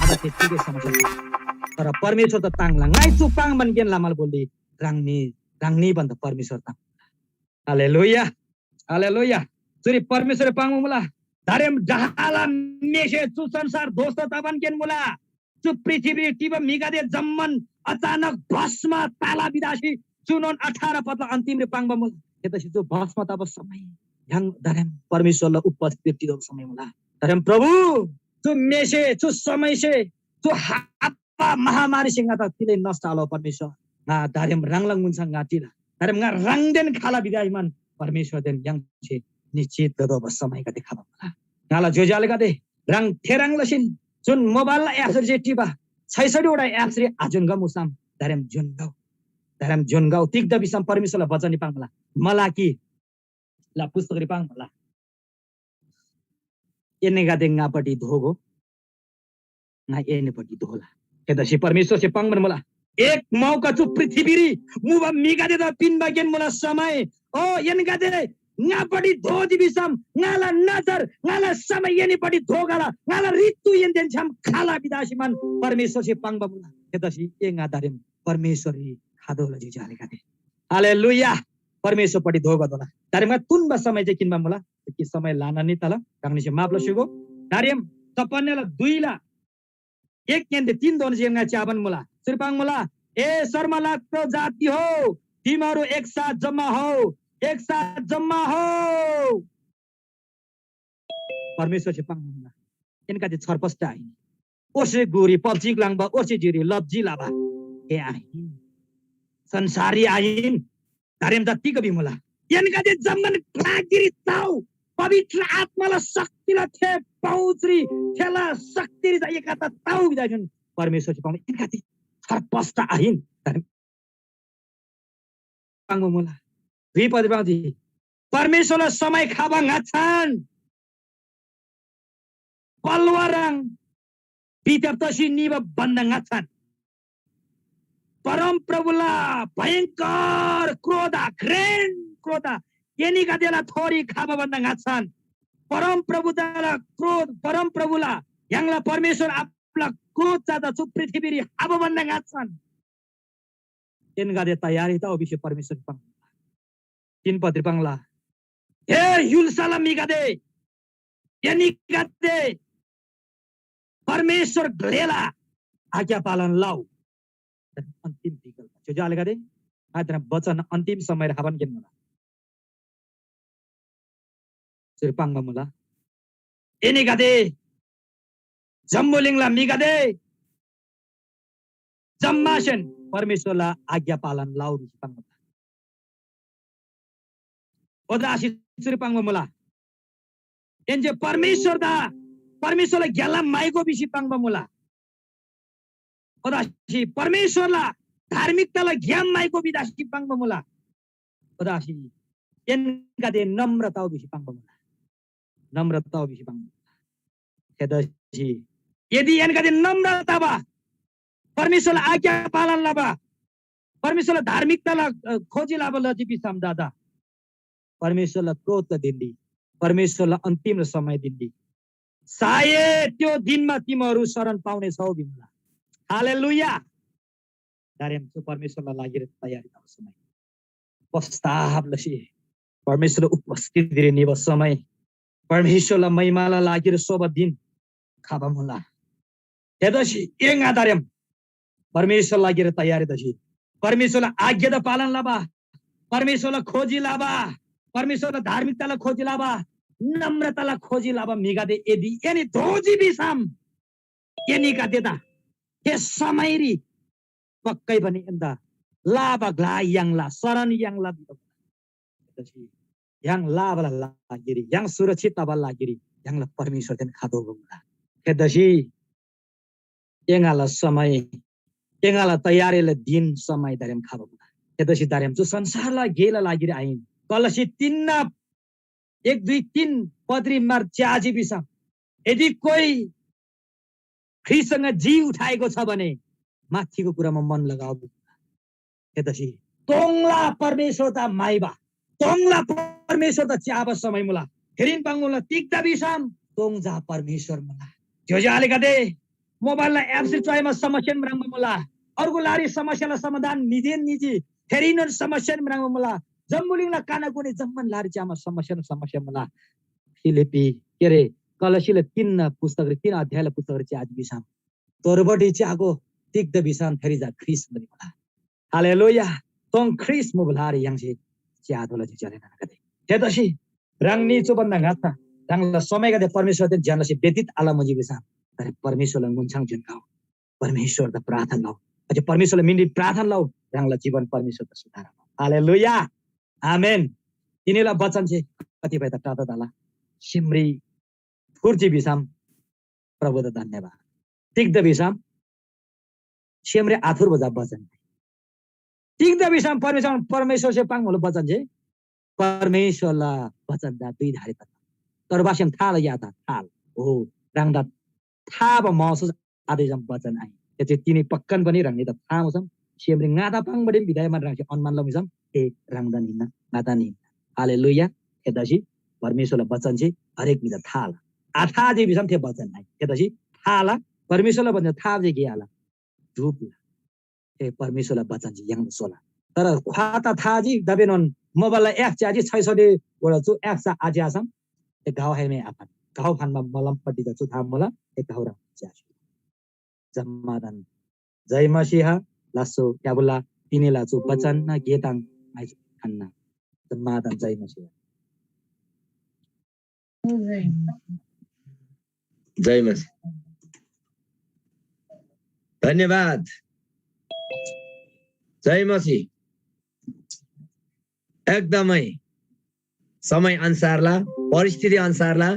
अब ते ठीक है समझ। तर परमेश्‍वरदा ताङ्ला ङाइ चु पाङ्‌बान गेन लामाल बोल्‍ली ह्राङनी ह्राङनी भन्दा परमेश्‍वर ताङ्ला। हालेलुया। हालेलुया। चुरी परमेश्‍वर पाङ्बा मुला। दारेम डहाला मेसे चु संसार ध्वस्त तबान गेन मुला। चु पृथ्वीरी टिबा म्‍हिगदे जम्‍मान अचानक भस्‍म ताला बिदासी चुनोन अठार पदला अन्तिमरी पाङ्बा मुला। थेतसी चु भस्‍म तबा समय य्‍हाङ दारेम परमेश्‍वरला उपस्थिति टिबा समय मुला। दारेम प्रभु, चु मेसे, चु समयसे, चु हापा महामारीसे ङादा तिलै नष्‍ट आलौ परमेश्‍वर। ङा दारेम ह्राङला ङुन्‍सा ङा टिला। दारेम ङा ह्राङदेन खाला बिदाइमान परमेश्‍वरदेन य्‍हाङसे निश्‍चित गदोबा समयगदे खबा मुला। ङाला ज्‍योज्‍यो आलेगदे, ह्राङ थेह्रङ् लसीन जुन मोबाइलला एप्सरी जे टिबा, छैसठीवटा एप्सरी आज्‍योन ग मुसाम, दारेम ज्‍योन गउ। दारेम ज्‍योन गउ। तिग्‍दा भिसम परमेश्‍वरला वचनरी पाङ्‌मुला। मलाकी ला पुस्तकरी पाङ्‌मुला। एनीगदे ङापट्टि धोगो, ङा एनीपट्टि धोला। थेतसी परमेश्‍वरसे पाङ्‌बान मुला। एक मौका चु पृथ्वीरी मुबा म्‍हिगदेदा पिन्‍बा गेन मुला समय। ओ एनीगदे ङापट्टि धोजी भिसम ङाला नजर, ङाला समय एनीपट्टि धोगला, ङाला ऋतु एनदेन छ्‌याम खाला बिदासीमान परमेश्‍वरसे पाङ्बा मुला। थेतसी ए ङा दारेम परमेश्‍वररी खादोला ज्‍योज्‍यो आलेगदे। हालेलुया। परमेश्‍वरपट्टि धोगदोला। दारेम ङा तुन्‍बा समय जे किन्‍बा मुला। कि समय लाना नि तला ह्राङनीसे माफ लस्‍युगो। दारेम सपन्‍याला दुईला एककेन्‍द्र तीन दोन जेलङा च्‍याबान मुला। चुरी पाङ्‌मुला, ए शर्म लाग्दो जाति हो, तिमीहरू एक साथ जम्मा हो, एक साथ जम्मा हो। परमेश्‍वरसे पाङ्‌मुला। एनकादे छरपष्ट आहिन। ओसे गुरी पब्‍जिक लाङ्बा, ओसे जिरी लब्‍जी लबा। ए आहिन। संसारी आहिन। दारेम दा तिग भिमुला। एनकादे जम्‍मान लागिरी ताउ। पवित्र आत्‍माला शक्तिला थे पहुँचरी, थेला शक्तिरी चा एकाता ताउ भिदा जुन परमेश्‍वरसे पाङ्‌मुला। एनकादे छरपष्ट आहिन। पाङ्बा मुला। दुई पद पाङ्जी। परमेश्‍वरला समय खबा ङाच्‍छान पलवारङ बित्‍याब तसी निबा भन्‍दा ङाच्‍छान परमप्रभुला भयंकर क्रोध, घ्रेन क्रोध एनीगदेला थोरी खबा भन्‍दा ङाच्‍छान परमप्रभुला क्रोध, परमप्रभुला य्‍हाङला परमेश्‍वर आबाला क्रोध चा चु पृथ्‍वीरी खबा भन्‍दा ङाच्‍छान एनीगदे तयारी तउ भिसी परमेश्‍वर पाङ्ला। तिन पत्री पाङ्ला। हे य्‍हुल्‍साला म्‍हिगदे, एनीगदे परमेश्‍वर ग्‍लेला आज्ञा पालन लउ। अन्तिम विकल्प। ज्‍योज्‍यो आलेगदे, आइतन वचन अन्तिम समय हाबान गेन मुला। चुरी पाङ्बा मुला। एनीगदे जम्‍बुलिङला म्‍हिगदे जम्‍मासेन परमेश्‍वरला आज्ञा पालन लउ भिसी पाङ्बा मुला। ओदासी चुरी पाङ्बा मुला। एन्‍से परमेश्‍वरदा, परमेश्‍वरला ग्‍याला माइगो भिसी पाङ्बा मुला। ओदासी परमेश्‍वरला धार्मिकताला ग्‍याम माइगो भिदासी पाङ्बा मुला। ओदासी एनगदे नम्र तउ भिसी पाङ्बा मुला। नम्र तउ भिसी पाङ्बा मुला। थेतसी यदि एनगदे नम्र तबा, परमेश्‍वरला आज्ञा पालन लबा, परमेश्‍वरला धार्मिकताला, अ, खोजी लबा लजी भिसम दादा परमेश्‍वरला क्रोधला दिनरी, परमेश्‍वरला अन्तिम र समय दिनरी, सायद त्यो दिनमा तिमीहरू शरण पाउने छौ भिमुला। हालेलुया। दारेम चु परमेश्‍वरला लागिर तयारी तबा समय, पश्चाताप लसी परमेश्‍वरला उपस्थितिरी निबा समय, परमेश्‍वरला महिमाला लागिर सोबा दिन खबा मुला। थेतसी एङा दारेम परमेश्‍वरला लागिर तयारी तसी परमेश्‍वरला आज्ञादा पालन लबा, परमेश्‍वरला खोजी लबा, परमेश्‍वरला धार्मिकताला खोजी लबा, नम्रताला खोजी लबा म्‍हिगदे यदि एनी दोजी भिसम एनीगदेदा थे समयरी पक्कै पनि एन्‍दा लाबा ग्‍ला याङ्ला, शरण याङ्ला भिबा मुला। थेतसी य्‍हाङ लाबाला लागिरी, य्‍हाङ सुरक्षित तबाला लागिरी य्‍हाङला परमेश्‍वरदेन खातोःबा मुला। थेतसी एङाला समय, एङाला तयारीला दिन समय दारेम खबा मुला। थेतसी दारेम चु संसारला गेला लागिरी आहिन। कलसी तिनना एक दुई तीन पदरी मार च्याजी भिसम यदि कोही ख्रीष्‍टसँग जी उठाएको छ भने माथिको कुरामा मन लगाउ। थेतसी तोङला परमेश्‍वरदा माइबा, तोङला परमेश्‍वरदा च्‍याबा समय मुला। फेरिन पाङ्‌मुला तिग्‍दा भिसम तोङ जा परमेश्‍वर मुला। ज्‍योज्‍यो आलेगदे, मोबाइलला एप्सरी च्‍वाइमा समस्या म्राङ्बा मुला। अर्गु लारी समस्याला समाधान निदेन निजी। थेरीनोन समस्या म्राङ्बा मुला। जम्‍बुलिङला कानाकुनी जम्‍मान लारी च्‍यामा समस्या न समस्या मुला। फिलिप्पी, के अरे, कलसीला तीन पुस्तकरी, तीन अध्यायला पुस्तकरी च्‍याजी भिसम तोरबडी च्‍यागो तिग्‍दा भिसम थेरी जा ख्रीष्‍ट मुला। हालेलुया। तोङ ख्रीष्‍ट मुबा ग्‍लारी य्‍हाङसे च्‍यातोःला ज्‍योज्‍यो आले नानागदे। थेतसी ह्राङनी चु भन्‍दा ङाच्‍छा ह्राङला समयगदे परमेश्‍वरदेन ज्‍यान लसी व्यतीत आलमुजी भिसम, तर परमेश्‍वरला ङुन्‍छाङ जुन गाउ। परमेश्‍वरदा प्रार्थना लउ। अझ परमेश्‍वरला मिनरी प्रार्थना लउ। ह्राङला जीवन परमेश्‍वरदा सुधार लउ। हालेलुया। आमेन। तिनीला वचन छे कतिपय त टाटा तला। सिमरी फुर्जी भिसम प्रभुदा धन्यवाद। तिग्‍दा भिसम सेमरे आथुर्बा जा वचन। तिग्‍दा भिसम परमेश्‍वर, परमेश्‍वरसे पाङ्‌मुला वचन जे, परमेश्‍वरला वचन दा दुई धारे तला। तर बासेम थाला या ता थाल। हो, ह्राङदा थाबा महसुस आदेशम वचन आइ। यदि तिनी पक्‍कन पनि ह्राङनीदा था मुसम, सेमरी ङादा पाङ्‌बडिम विधायमान ह्राङसे अनुमान लमुसम, ए ह्राङदान हिन्‍ना, ङादान हिन्‍ना। हालेलुया। थेतसी परमेश्‍वरला वचन चाहिँ हरेक म्‍हिदा थाला। आथा जे भिसम थे वचन आइ। थेतसी थाला, परमेश्‍वरला वचन था जे गे आला। ढुप्‍ला। थे परमेश्‍वरला वचन चाहिँ य्‍हाङदा सोला। तर ख्‍वाता था जी दबेनोन मोबाइलला एप च्याजी छैसठी वडा चु एप चा आज्‍यासम। थे गाउ हाइमे आफान। गाउ फानमा मलम पट्टि चा चु था मोला, थे गाउ राम च्याजी। जम्मादान जय मसीहा। लासो याबुला तिनीला चु बचन ना गेताङ आइ खन्ना। जम्मादान जय मसीहा। जय मसीह। धन्यवाद। जय मसीह। एकदमै समय अनुसारला, परिस्थिति अनुसारला